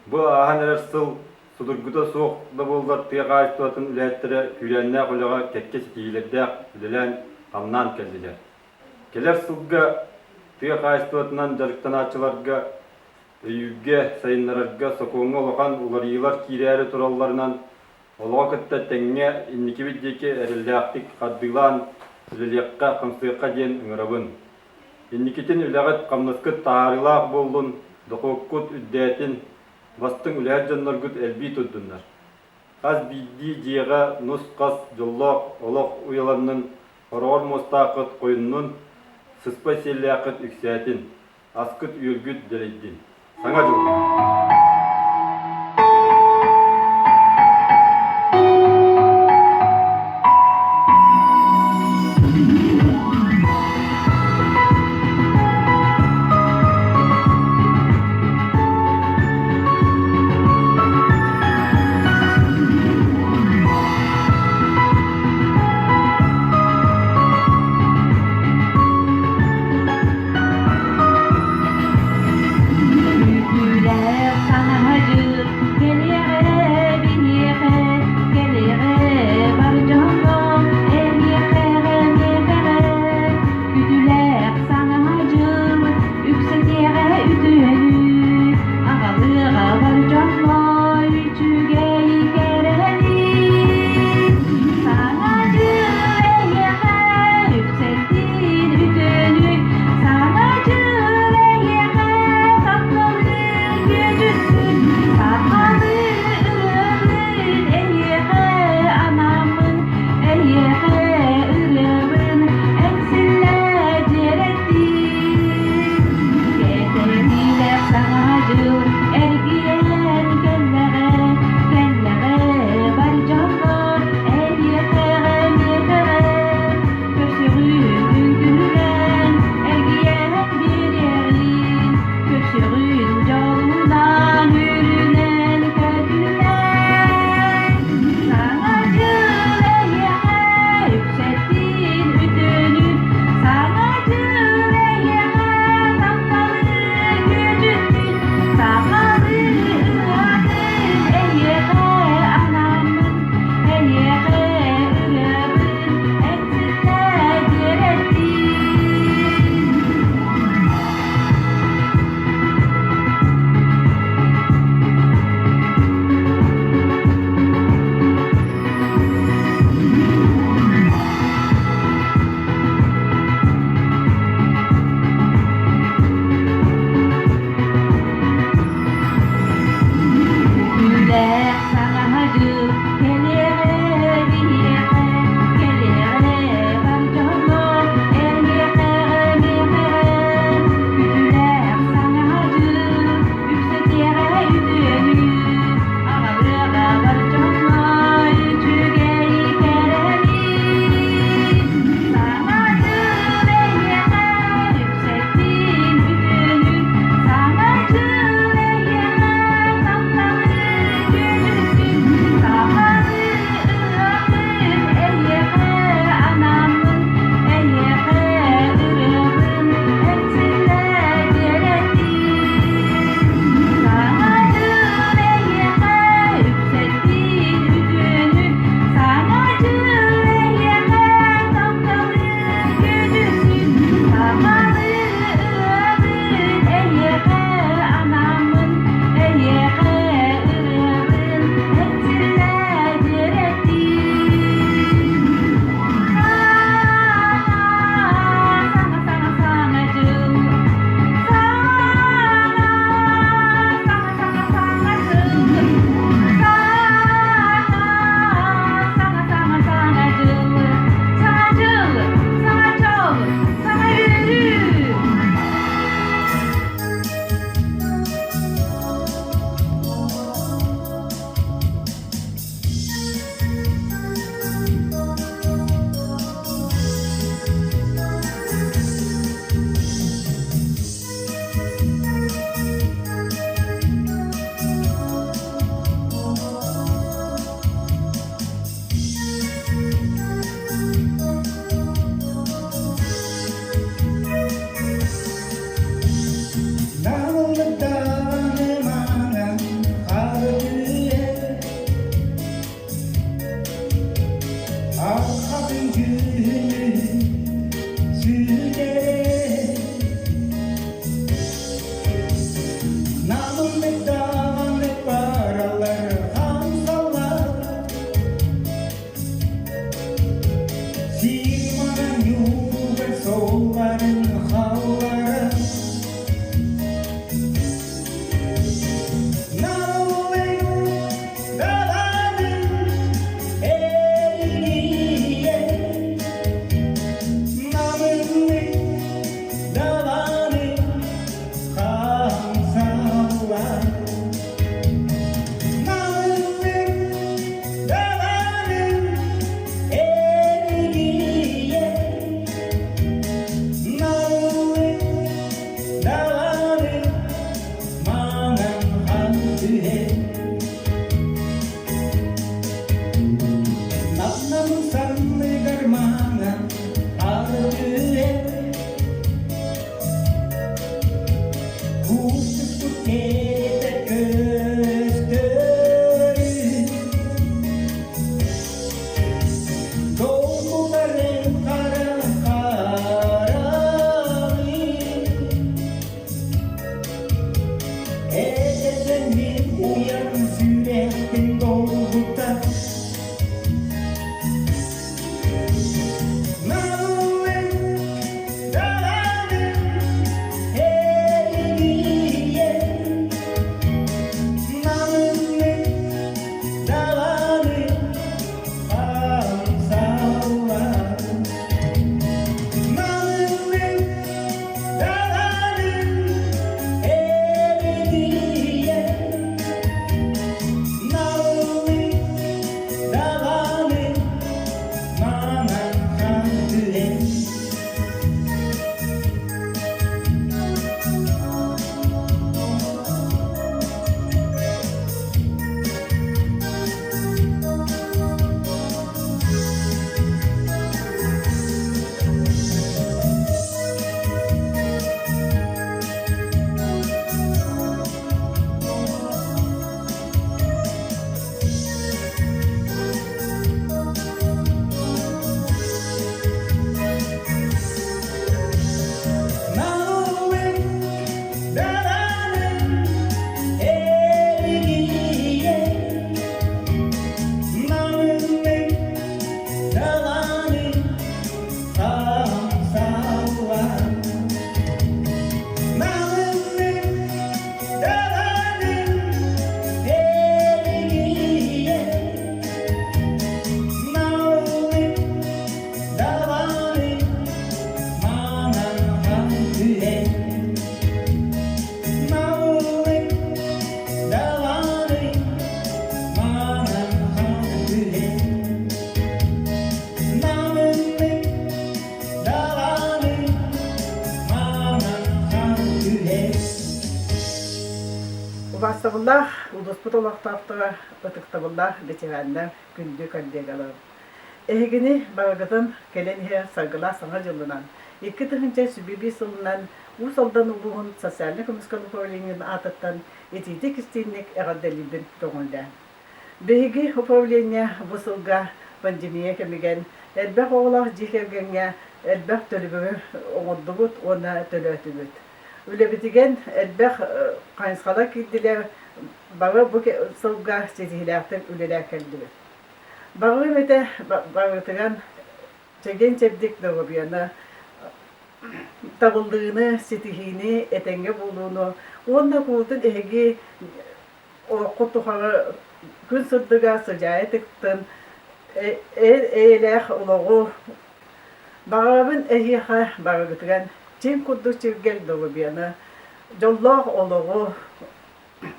Бу ааһан эрэр сыл судургута суох да буоллар тыа хаһаайыстыбатын үлэһиттэрэ күүрээннээх үлэҕэ кэккэ ситиһиилэрдээх үлэлээн-хамнаан кэллилэр. Кэлэр сылга тыа хаһаайыстыбатынан дьарыктанааччыларга өйүүргэ, сайыннарарга сокуоҥҥа улахан уларыйыылар киирээри туралларынан олоҕу кытта тэҥҥэ инникибит диэки эрэллээхтик хардыылаан үлэлиэххэ-хамсыахха диэн ыҥырабын. Инникитин үлэҕит-хамнаскыт таһаарыылаах буоллун, дохуоккут үрдээтин, бастыҥ үлэһит дьонноргут элбии турдуннар. Хас биирдии дьиэҕэ нус-хас дьоллоох олох уйаланнын, хороҕор муостааххыт хойуннун, сыспай сиэллээххит үксээтин. Аскыт-үөлгүт дэлэйдин. Саҥа дьыл! Уустук кэрэтэ көстөрүн Долгутарын хара хараҕын Эдэрдэн мин уйан сүрэхпин долгута Наллын даҕаны эргийэн Наллын даҕаны хамсаллан Наллын даҕаны эргийэн Наллын даҕаны манан хантыэн Наллын даҕаны эргийэн Наллын даҕаны хамсаллан Наллын даҕаны эргийэн Наллын даҕаны манан хантыэн Наллын даҕаны манан хантыэн Наллын даҕаны манан хантыэн Убаастабыллаах улууспут олохтоохторо, ытыктабыллаах ветераннар, күндү коллегаларым! Эһигини барыгытын кэлэн иһэр Саргылаах Саҥа дьылынан, 2021 сылынан Уус Алдан улууһун социальнай көмүскэл управлениетын аатыттан итиитик-истиҥник эҕэрдэлиибин көҥүллээн. Биһиги управление бу сылга пандемия кэмигэр элбэх оҕолоох дьиэ кэргэҥҥэ элбэх төлөбүрү оҥордубут уонна төлөөтүбүт. Үлэбитигэр элбэх хайысхалар киирдилэр, бары бу сылга ситиһиилээхтик үлэлээн кэллибит. Баҕарыам этэ барытыгар чэгиэн-чэбдик доруобуйаны, табыллыыны, ситиһиини, этэҥҥэ буолууну уонна куруутун эһиги олоххут тухары күн сырдыга сыдьаайа тыктын, эр-эйэлээх олоҕу баҕарабын эһиэхэ барыгытыгар чиҥ курдук чиргэл доруобуйаны, дьоллоох олоҕу,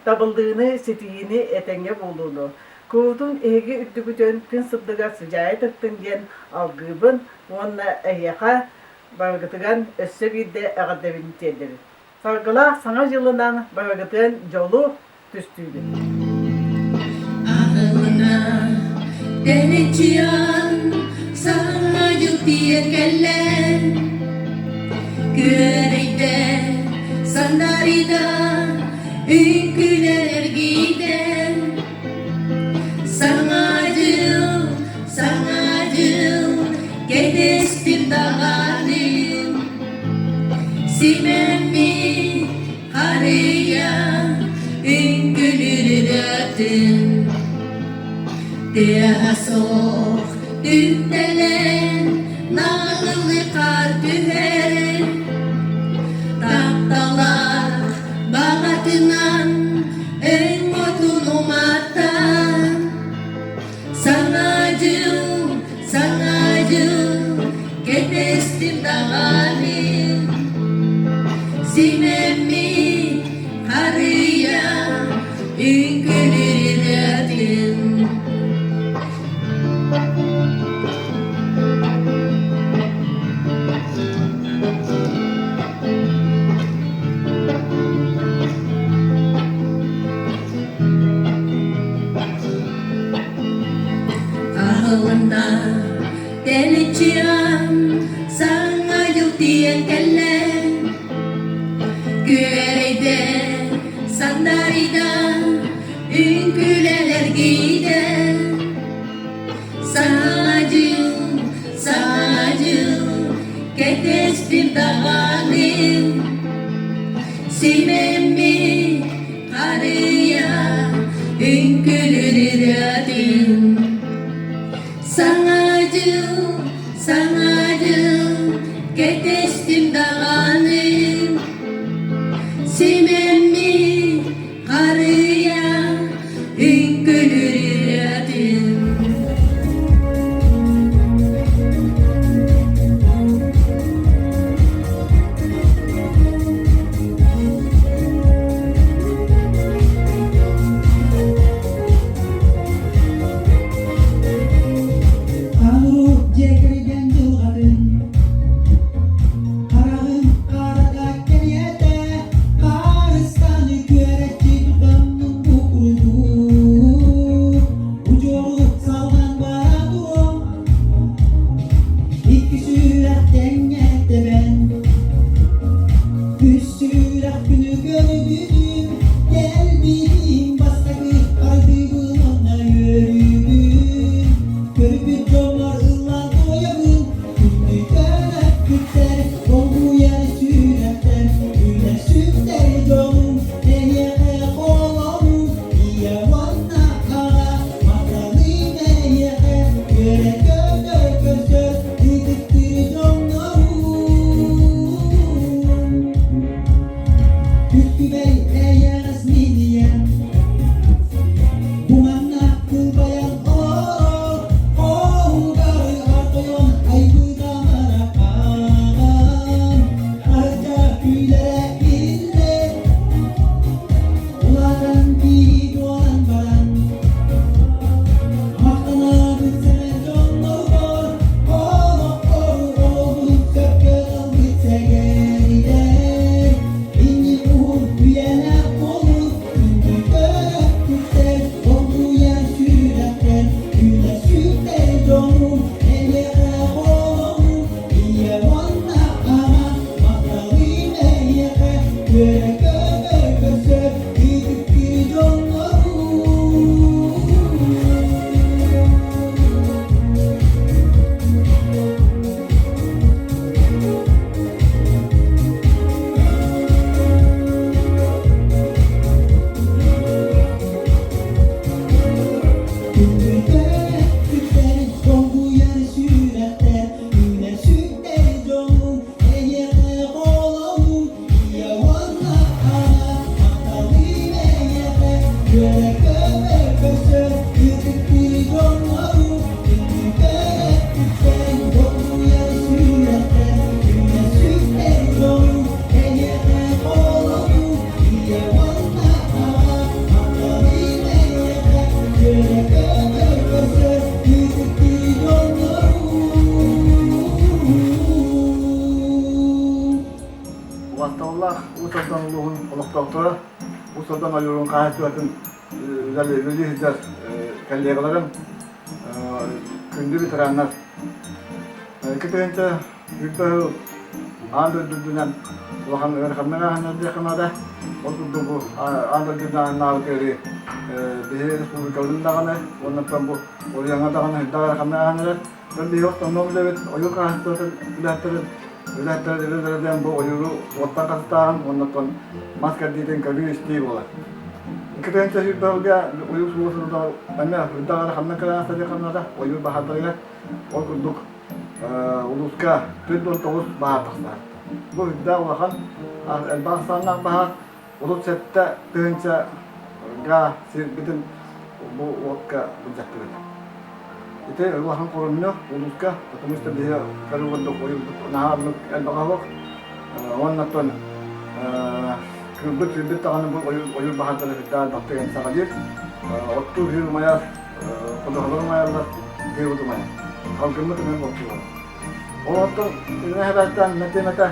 табыллыыны, ситиһиини, этэҥҥэ буолууну, куруутун эһиги үрдүгүтүн күн сырдыга сыдьаайа тыктын диэн алгыыбын уонна эһиэхэ барыгытыгар өссө биирдэ эҕэрдэбин тиэрдэбин. Саргылаах Саҥа дьылынан барыгытын дьолу түстүүбүт. Аҕылына тэниччиан саҥа дьыл тиийэн кэллэн Күөрэйдэ сандарида үҥкүүлэр эргийдэн Саҥа дьыл, саҥа дьыл кэтэстим даҕаны Симэммин харыйа үҥкүлүрүтүн Тыаһа суох түптэлэн наҕыллыы хаар түһэр Тапталлаах баҕатынан өҥ отун уматан Саҥа дьыл, саҥа дьыл, кэтэстим даҕаны Симэммит харыйа үҥкүлүрүтүн Аһылынна тэличчиан саҥа дьыл тиийэн кэллэ Күөрэйдэ. Сандаарыйда үҥкүүлэн эргийдэ Саҥа дьыл, саҥа дьыл, кэтэстим даҕаны Симэммит харыйа үҥкүүлүүр ырыатын Саҥа дьыл, саҥа дьыл, кэтэстим даҕаны Симэммит харыйа үҥкүүлүүр ырыатын Хаҥыру дьиэ кэргэн дьылҕатын Хараҕын харата кэриэтэ Хаарыстаны күөрэччи тутаммын бу курдук Удьуору салҕан бара туруом Икки сүрэх тэҥҥэ тэбэн Үс сүрэх күнү көрбүтүм Кэлбитим бастакы хардыыбын уонна үөрүүбүн Көрбүт дьоммор ыллаан туойабын Күндү көнөппүттэр долгуйар сүрэхтэр Үүнэр сүктэр дьолум эйиэхэ холонуу Ийэ уонна аҕа махталым эйиэхэ Үөрэ-көтө көрсөр ытыктыыр дьоннорум Күккүбэй эйэҕэс мин ийэм Бу манна кылбайан олорор Хоһугары артойон айбыта марахаан Таһырдьа күүлэрэ иһиллэр Улаатан киһи буолан баран Махтанабыт сэмэн дьоннорбор Олохпору олбут сөпкө ылбыт сэгэридэр Иннин уһун үйэлээх буолун Күндү төрөппүттэр долгуйар сүрэхтэр Үүнэр сүктэр дьонум эйиэхэ холонуу Ийэ уонна аҕа махталым эйиэхэ Үөрэ-көтө көрсөр ытыктыыр дьоннорум. Күндү долгуйар сүрэхтэр, үүнэр сүктэр дьолум, эйиэхэ холонуу, ийэ уонна аҕа махталым эйиэхэ, үөрэ-көтө көрсөр ытыктыыр дьоннорум, күндү долгуйар сүрэхтэр, үүнэр сүктэр дьолум, эйиэхэ холонуу, ийэ уонна аҕа махталым эйиэхэ, үөрэ-көтө көрсөр ытыктыыр дьоннорум. Убастабыллаах Уус Алдан улууһун олохтоохторо, Уус Алдан ойуурун хаһаайыстыбатын үлэлии сылдьар коллегаларым, күндү ветераннар. 2000 сыл аан дойду үрдүнэн улахан ыараханнык ааһан диэххэ наада. Ол курдук бу аан дойду үрдүнэн ыарыы биһи республикабытын даҕаны уонна бу Оройуоҥҥа даҕаны элбэх ыараханнык ааһан эрэр. Биһиги основном үлэбит ойуур хаһаайыстыбатын үлэһиттэрин үлэһиттэрин үлэлэрэ диэн бу ойууру уоттан хастааһын уонна оттон мас кэрдиитин көрүү-истии буолар. 2020 сылга ойуур сулууспата эмиэ үрдэх эрэ ханна кэлэн садьыаханната ойуур баһаардарыгар ол курдук улууска 49 баһаар тахсар. Бу үрдээх улахан элбэх ахсааннаах баһаар 37 тыһыынча га сирбитин бу уокка былдьаттыбыт. Ити улахан хоромньу улууска, потому что биһи көрүү курдук ойуурбут наһаа оннук элбэҕэ суох. Уонна оттон кыылбыт сирбит даҕаны бу ойуур баһаардара сүрдээх элбэхтик эмсэҕэлиир. Оттуур сир умайар, ходуһалар умайаллар, тыабыт умайар. Халгыммыт эмиэ буолчулар. Ол оттон итинэн эбээттэн мэтиэмэтэ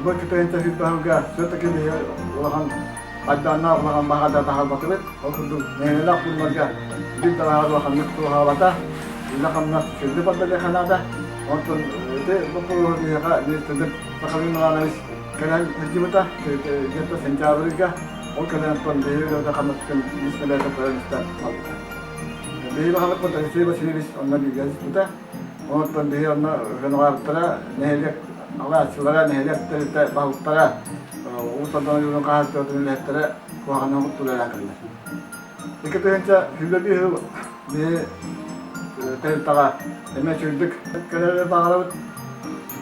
бу кытайынта сүүрбэһылга все-таки биһи улахан айдааннаах улахан баһаарда таһаарбатыбыт. Ол курдук нэһилиэлээх пууннарга биир да баһаар улаханнык суоһаабата. Үлэ-хамнас сүрдү барда диэххэ наада. Онтон ити боппуруоһу биһиэхэ министрбит Сахалин Иванович кэлэн сылдьыбыта где-то сентябрьга. Ол кэлэн оттон биһиги үлэбитин хамнаспытын үс мэлээтэ көрөн-истэн хаалбыта. Биһиги баһылыкпыт Алексей Васильевич онно бииргэ түспүтэ. Онтон биһиги онно хонугаабыттара, нэһилиэк алааччылара, нэһилиэк тэрилтэ баһылыктара, Уус Алдан ойуурун хаһаайыстыбатын үлэһиттэрэ куһаҕанынан куттуулаах кэллэр. 2021 сыл биһи тэрилтэҕэ эмиэ үчүгэйдик кэлэрэ баҕарабыт.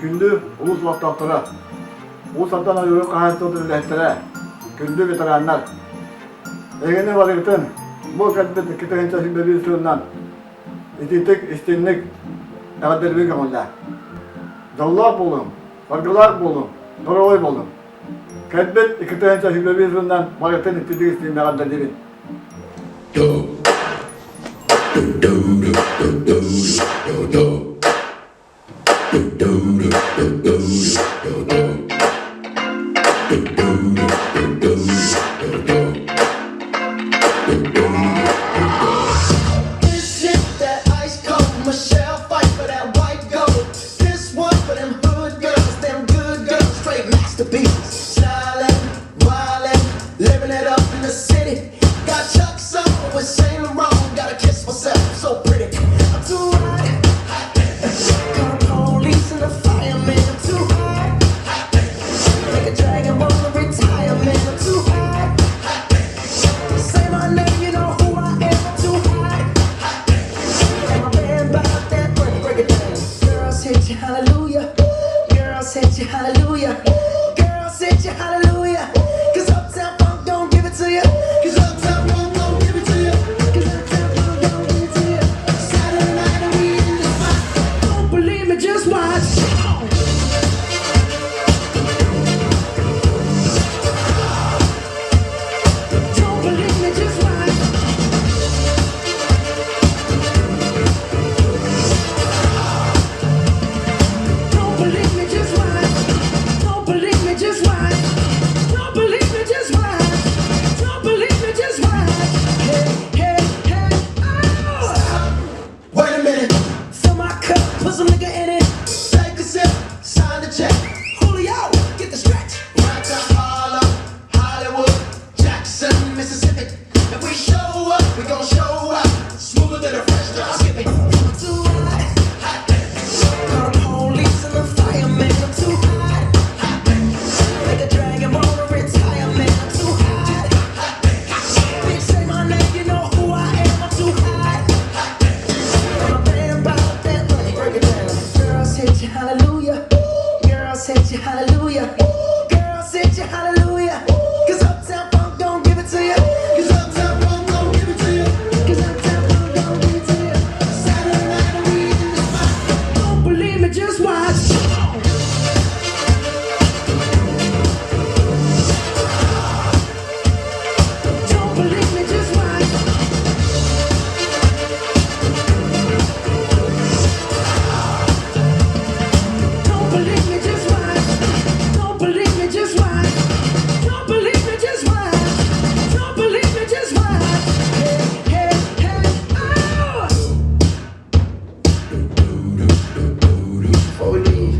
Күндү улуус олохтоохторо, Уус Алдан ойуурун хаһаайыстыбатын үлэһиттэрэ, күндү ветераннар, эһигини барыгытын бу кэлбит 2021 сылынан итиитик, истиҥник эҕэрдэлиибин көҥүллээ. Дьоллоох буолуҥ, саргылаах буолуҥ, доруобай буолуҥ. Кэлбит 2021 сылынан барытын итиитик истиҥник эҕэрдэлиибин. This is that ice cold Michelle fight for that white gold. This one for them hood girls, them good girls, straight masterpieces. Stylin', wildin', living it up in the city. Got Chuck's on with Saint Laurent. Gotta kiss myself, I'm so pretty. I'm too hot. Call the police and the fireman. I'm too hot. Make a dragon wanna retire, man. I'm too hot. Say my name, you know who I am. I'm too hot. And my band bought that break, break it down. Girls hit you, hallelujah. Girls hit you, hallelujah. Girls hit you, hallelujah. Cause Uptown Funk don't give it to you. Cause Uptown Funk don't give it to you. Cause Uptown Funk don't give it to you. Saturday night and we in the spot. Don't believe me, just watch. Don't believe me, just watch. Don't believe me, just watch. Don't believe me, just watch. Don't believe me, just watch. Don't believe me, just watch. Hey, hey, hey, oh! Stop. Wait a minute. Fill my cup, put some nigga in it. Take a sip, sign the check. Julio, get the stretch. Right to Harlem, Hollywood, Jackson, Mississippi. If we show up, we gon' show up. Smoother than a fresh drop. Skip it. I'm too hot. Hot. Call the police and the fireman. I'm too hot. Hot. Make a dragon wanna retire, man. I'm too hot. Hot. Bitch, say my name, you know who I am. I'm too hot. Hot. My band bought that money. Break it down. Girls hit you, hallelujah. Girls hit you, hallelujah. Girls hit you, hallelujah. Cause Uptown Funk don't give it to you. Cause Uptown Funk don't give it to you. Cause Uptown Funk don't give it to you. Saturday night and we in the spot. Don't believe me, just watch. Don't believe me, just watch. Don't believe me, just watch. Don't believe me, just watch. Don't believe me, just watch. Don't believe me, just watch. Hey, hey, hey, oh! Before we leave,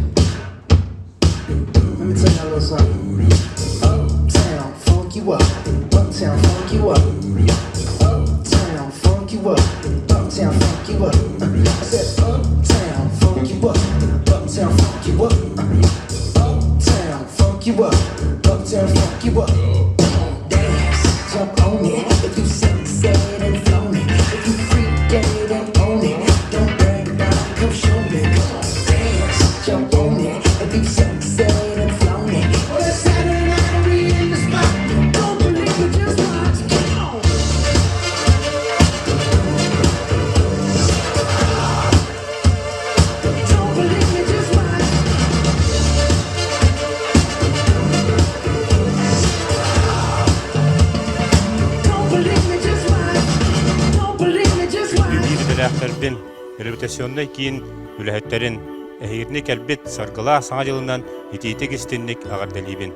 let me tell you a little something. Uptown, funk you up. Uptown, funk you up. Uptown, funk you up. Uptown, funk you up. I said, Uptown, funk you up. Uptown, funk you up. Uptown, funk you up. Uptown, funk you up. Dance, jump on it. If you sexed and flown it. If you freak dead and own it. Don't brag about it, come show me. Come on, dance, jump on it. If you sexed and flown it. Well, it's Saturday night and we in the spot. Don't believe it, just watch. Come on. Don't believe me, just watch. Don't believe me, just watch. Don't believe me, just watch. Биир идэлээхтэрбин реабилитационнай киин үлэһиттэрин эһигитини кэлбит саргылаах Саҥа дьылынан итиитик истинник эҕэрдэлиибин.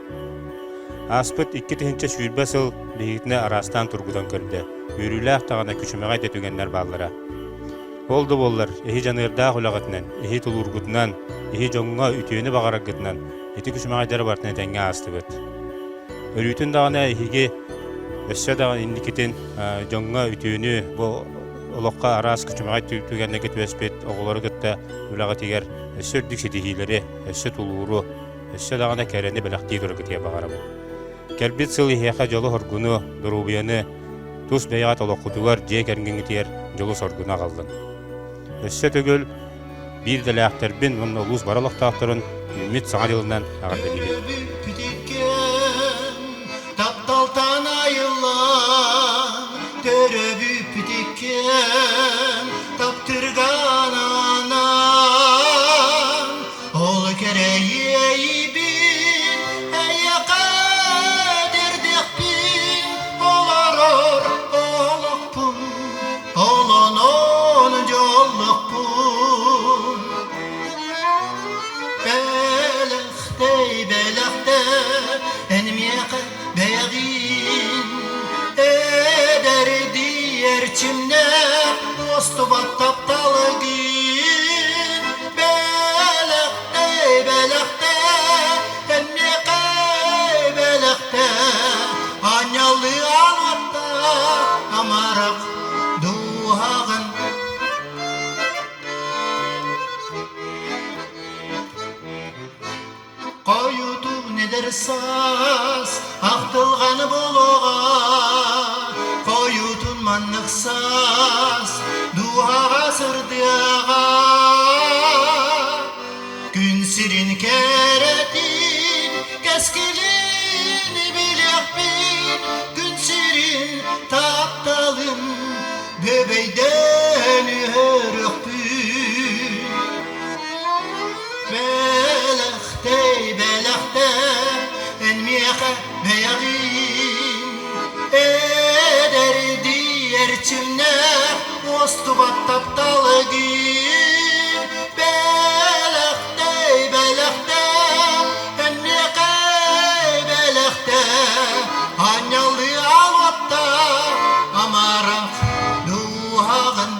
Ааспыт 2020 сыл биһигитини араастаан тургутан көрдө. Үөрүүлээх даҕаны күчүмэҕэй да түгэннэр бааллара. Ол да буоллар, эһи дьаныардаах үлэҕитинэн, эһи тулуургутунан, эһи дьоҥҥо үтүөнү баҕараргытынан ити күчүмэҕэйдэри барытын этэҥҥэ аастыбыт. Өрүүтүн даҕаны эһиги Өссө да инникитин дьоҥҥо үтүөнү бу олоххо араас күчүмэҕэй түгэннэргэ түбэспит оҕолору кытта үлэҕитигэр өссө үрдүк ситиһиилэри, өссө тулууру, өссө даҕаны кэрэни бэлэхтии тураргытыгар баҕарабын. Кэлбит сыл иһиэхэ дьолу-соргуну, доруобуйаны, тус бэйэҕит олоххутугар, дьиэ кэргэҥҥитигэр дьолу-соргуну аҕаллын. Өссө төгүл биир идэлээхтэрбин уонна улуус бары олохтоохторун үүммүт Саҥа дьылынан эҕэрдэлиибин. Тапталтан айыллан төрөбүппүт иккиэн таптырган анаан ол кэрэйиэйибин эйэхэ тирдиэхпин олорор олохпун Олонон дьоллохпун Бэлэхтэй бэлэхтэ эн миэхэ бэйэҕин Эдэрдии эрчимнээх уостубат тапталгын Бэлэхтэй бэлэхтэ эн миэхэ бэлэхтэ Аанньаллыы алыпта амарах дууһаҕын Хойутун эдэр саас ахтылҕаны буолуоҕа Хойутун маннык саас дууһаҕа сырдыаҕа Күн сирин кэрэтин кэскилин билиэхпин Күн сирин тапталын бүбэйдэн үөрүөхпүн Бэлэхтэй бэлэхтэ эн миэхэ бэйэҕин Эдэрдии эрчимнээх уостубат тапталгын Бэлэхтэй бэлэхтэ эн миэхэ бэлэхтэ Аанньалыы алуотта амарах дууһаҕын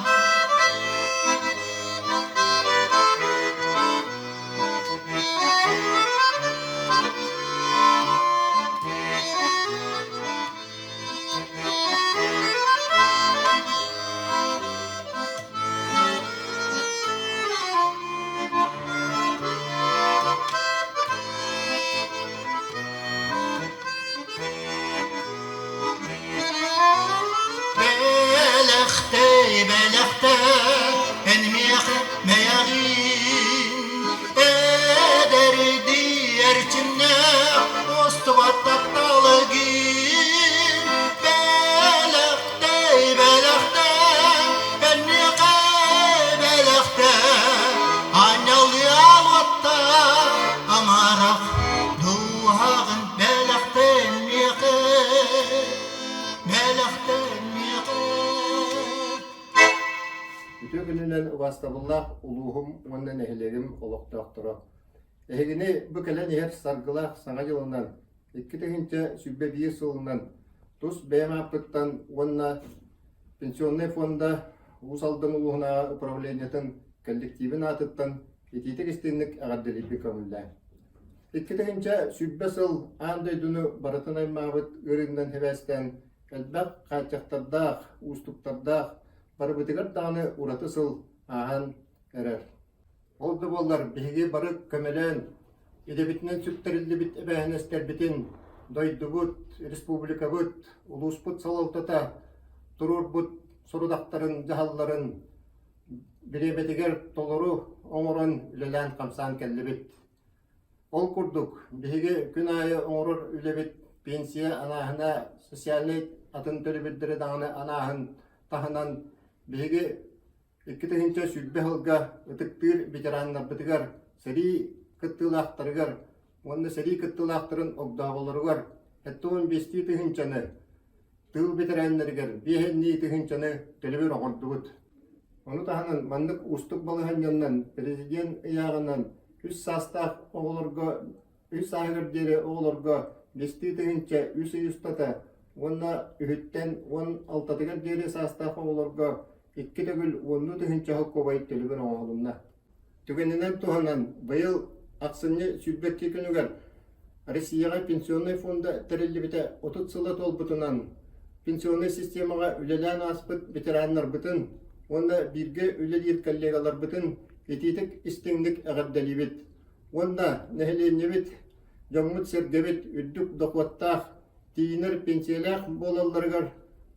Бэлэхтэй, бэлэхтэй, эн миэхэ мэйэҕин Эдэрдии эрчимнээх устубат тапталгын Бэлэхтэй, бэлэхтэй, эн миэхэ бэлэхтэй Аанньалыы алуотта амарах дууһаҕын бэлэхтэн миэхэ, бэлэхтэн миэхэ. Үтүө күнүнэн убаастабыллаах улууһум уонна нэһилиэгим олохтоохторо! Эһигини бу кэлэн иһэр саргылаах Саҥа дьылынан, 2021 сылынан тус бэйэм ааппыттан уонна Пенсионнай фонда Уус Алдан улууһунааҕы управлениетын коллективин аатыттан итиитик-истиҥник эҕэрдэлиирбин көҥүллээҥ. 2020 сыл аан дойдуну барытын аймаабыт ыарыыннан сибээстээн элбэх хааччахтардаах, уустуктардаах, барыбытыгар даҕаны ураты сыл ааһан эрэр. Ол да буоллар, биһиги бары көмөлөөн, идэбитинэн сүктэриллибит эбээһинэстэрбитин дойдубут, республикабыт, улууспут салалтата туруорбут сорудахтарын, дьаһалларын бириэмэтигэр толору оҥорон үлэлээн-хамсаан кэллибит. Ол курдук, биһиги күн аайы оҥорор үлэбит пенсия анааһына, социальнай атын төлөбүрдэри даҕаны анааһын таһынан биһиги 2020 сылга ытыктыыр ветераннарбытыгар, сэрии кыттыылаахтарыгар уонна сэрии кыттыылаахтарын огдооболоругар 75 тыһыынчаны, тыыл бэтэрээннэригэр биэһиннии тыһыынчаны төлөбүр оҥордубут. Ону таһынан маннык уустук балаһыанньанан президент ыйааҕынан үс саастаах оҕолорго үс сааһыгар диэри оҕолорго биэстии тыһыынча үс ый устата уонна үһүттэн уон алтатыгар диэри саастаах оҕолорго икки төгүл уоннуу тыһыынча солкуобай төлөбүр оҥоһулунна. Түгэнинэн туһанан, быйыл ахсынньы 22 күнүгэр Россияҕа пенсионнай фонда тэриллибитэ 30 сыла туолбутунан, пенсионнай системаҕа үлэлээн ааспыт ветераннарбытын уонна бииргэ үлэлиир коллегаларбытын итиитик истиҥник эҕэрдэлиибит уонна нэһилиэнньэбит, дьоммут-сэргэбит үрдүк дохуоттаах, тиийинэр пенсиялээх буолалларыгар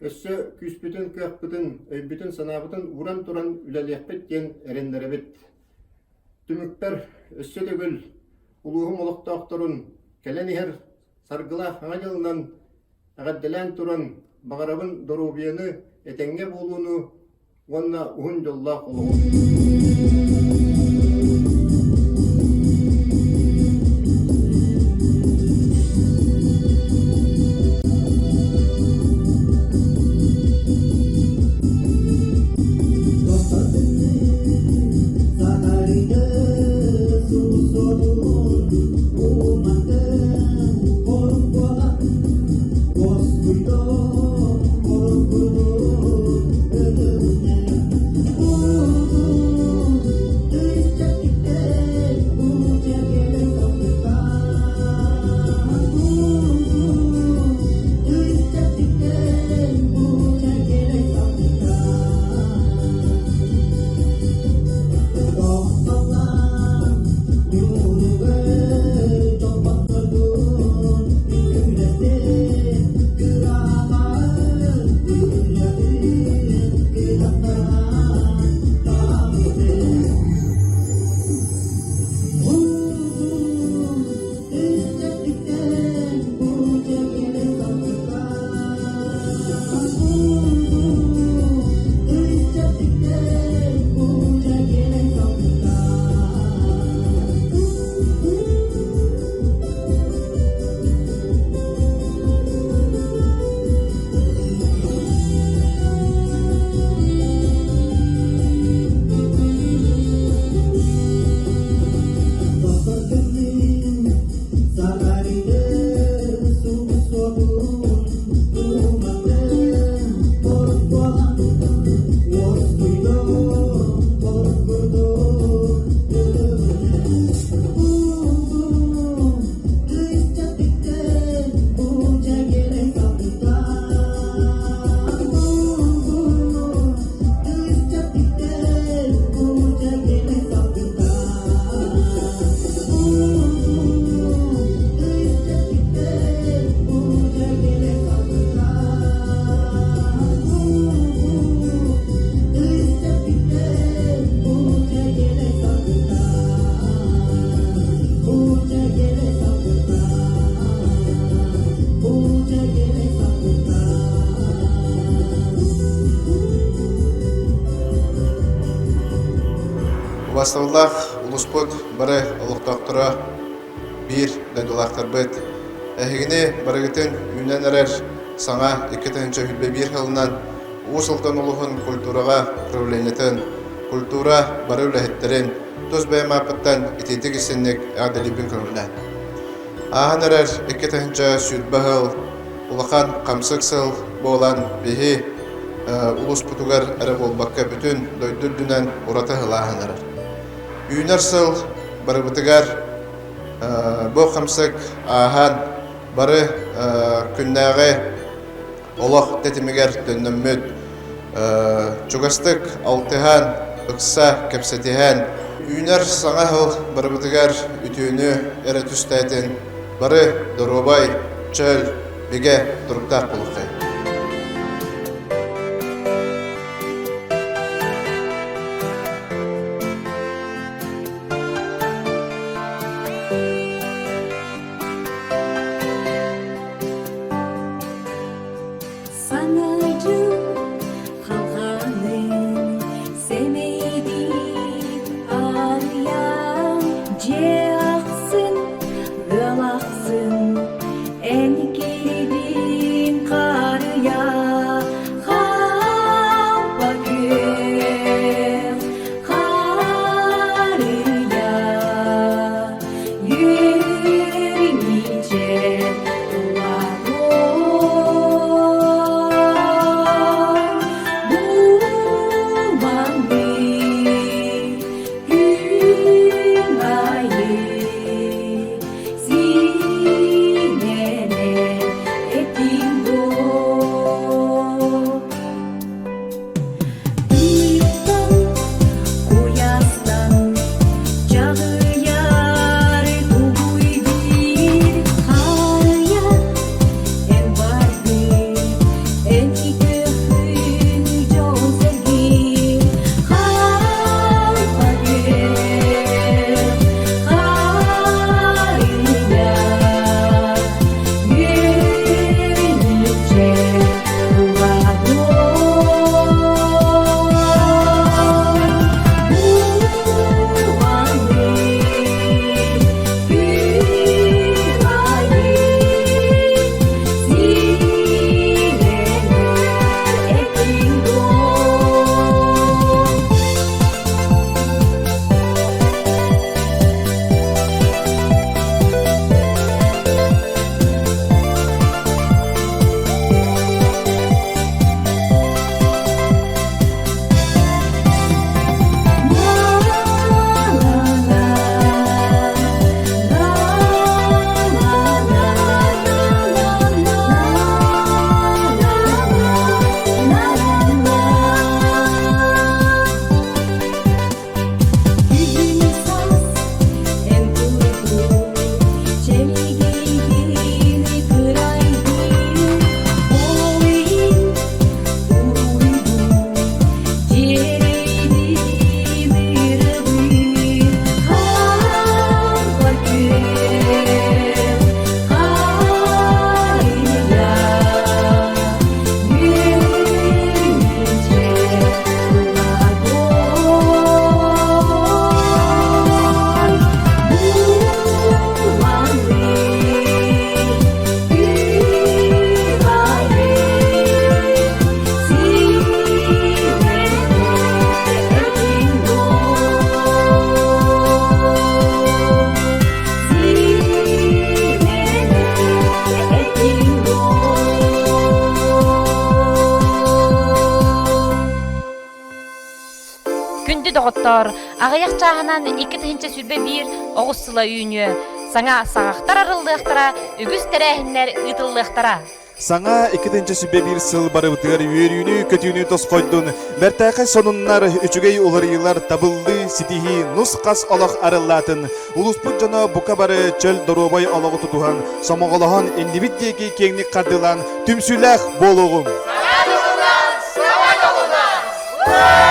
өссө күүспүтүн-кыахпытын, өйбүтүн-санаабытын ууран туран үлэлиэхпит диэн эрэннэрэбит. Түмүкпэр өссө төгүл улууһум олохтоохторун кэлэн иһэр саргылаах Саҥа дьылынан эҕэрдэлээн туран баҕарабын доруобуйаны, этэҥҥэ буолууну уонна уһун дьоллоох олоҕу. Убастабыллаах улууспут бары олохтоохторо, биир дойдулаахтарбыт, эһигини барыгытын үүнэн эрэр саҥа 2021 сылынан Уус Алдан улууһун культураҕа управлениетын, культура бары үлэһиттэрин тус бэйэм ааппыттан итиитик истинник эҕэрдэлиибин көҥүллээн. Ааһан эрэр 2020 сыл улахан хамсык сыл буолан биһи улууспутугар эрэ буолбакка бүтүн дойду үрдүнэн ураты сылааһын эрэр. Үүнэр сыл барыбытыгар бу хамсык ааһан бары күннээҕи олох тэтимигэр төннөммүт, чугастык алтыһан, ыкса кэпсэтиһэн, үүнэр саҥа сыл барыбытыгар үтүөнү эрэ түстээтин, бары доруобай, чөл, бигэ туруктаах буолуоххай. Саҥа дьыл халҕанын сэмэйдик арыйан, дьиэ ахсын, ыал ахсын эн киирдиҥ. Доҕоттоор, аҕыйах чааһынан 2021 оҕус сыла үүнүө. Саҥа саҕахтар арыллыахтара, үгүс тэрээһиннэр ыытыллыахтара. Саҥа 2021 сыл барыбытыгар үөрүүнү-көтүүнү тосхойдун, бэртээхэй сонуннар, үчүгэй уларыйыылар табыллыы, ситиһии, нус-хас олох арыллаатын, улууспут дьоно бука бары чөл доруобай олоҕу тутуһан, сомоҕолоһон иннибит диэки киэҥник хардыылаан түмсүүлээх буолуоҕуҥ! Саҥа дьолунан! Саҥа дьолунан!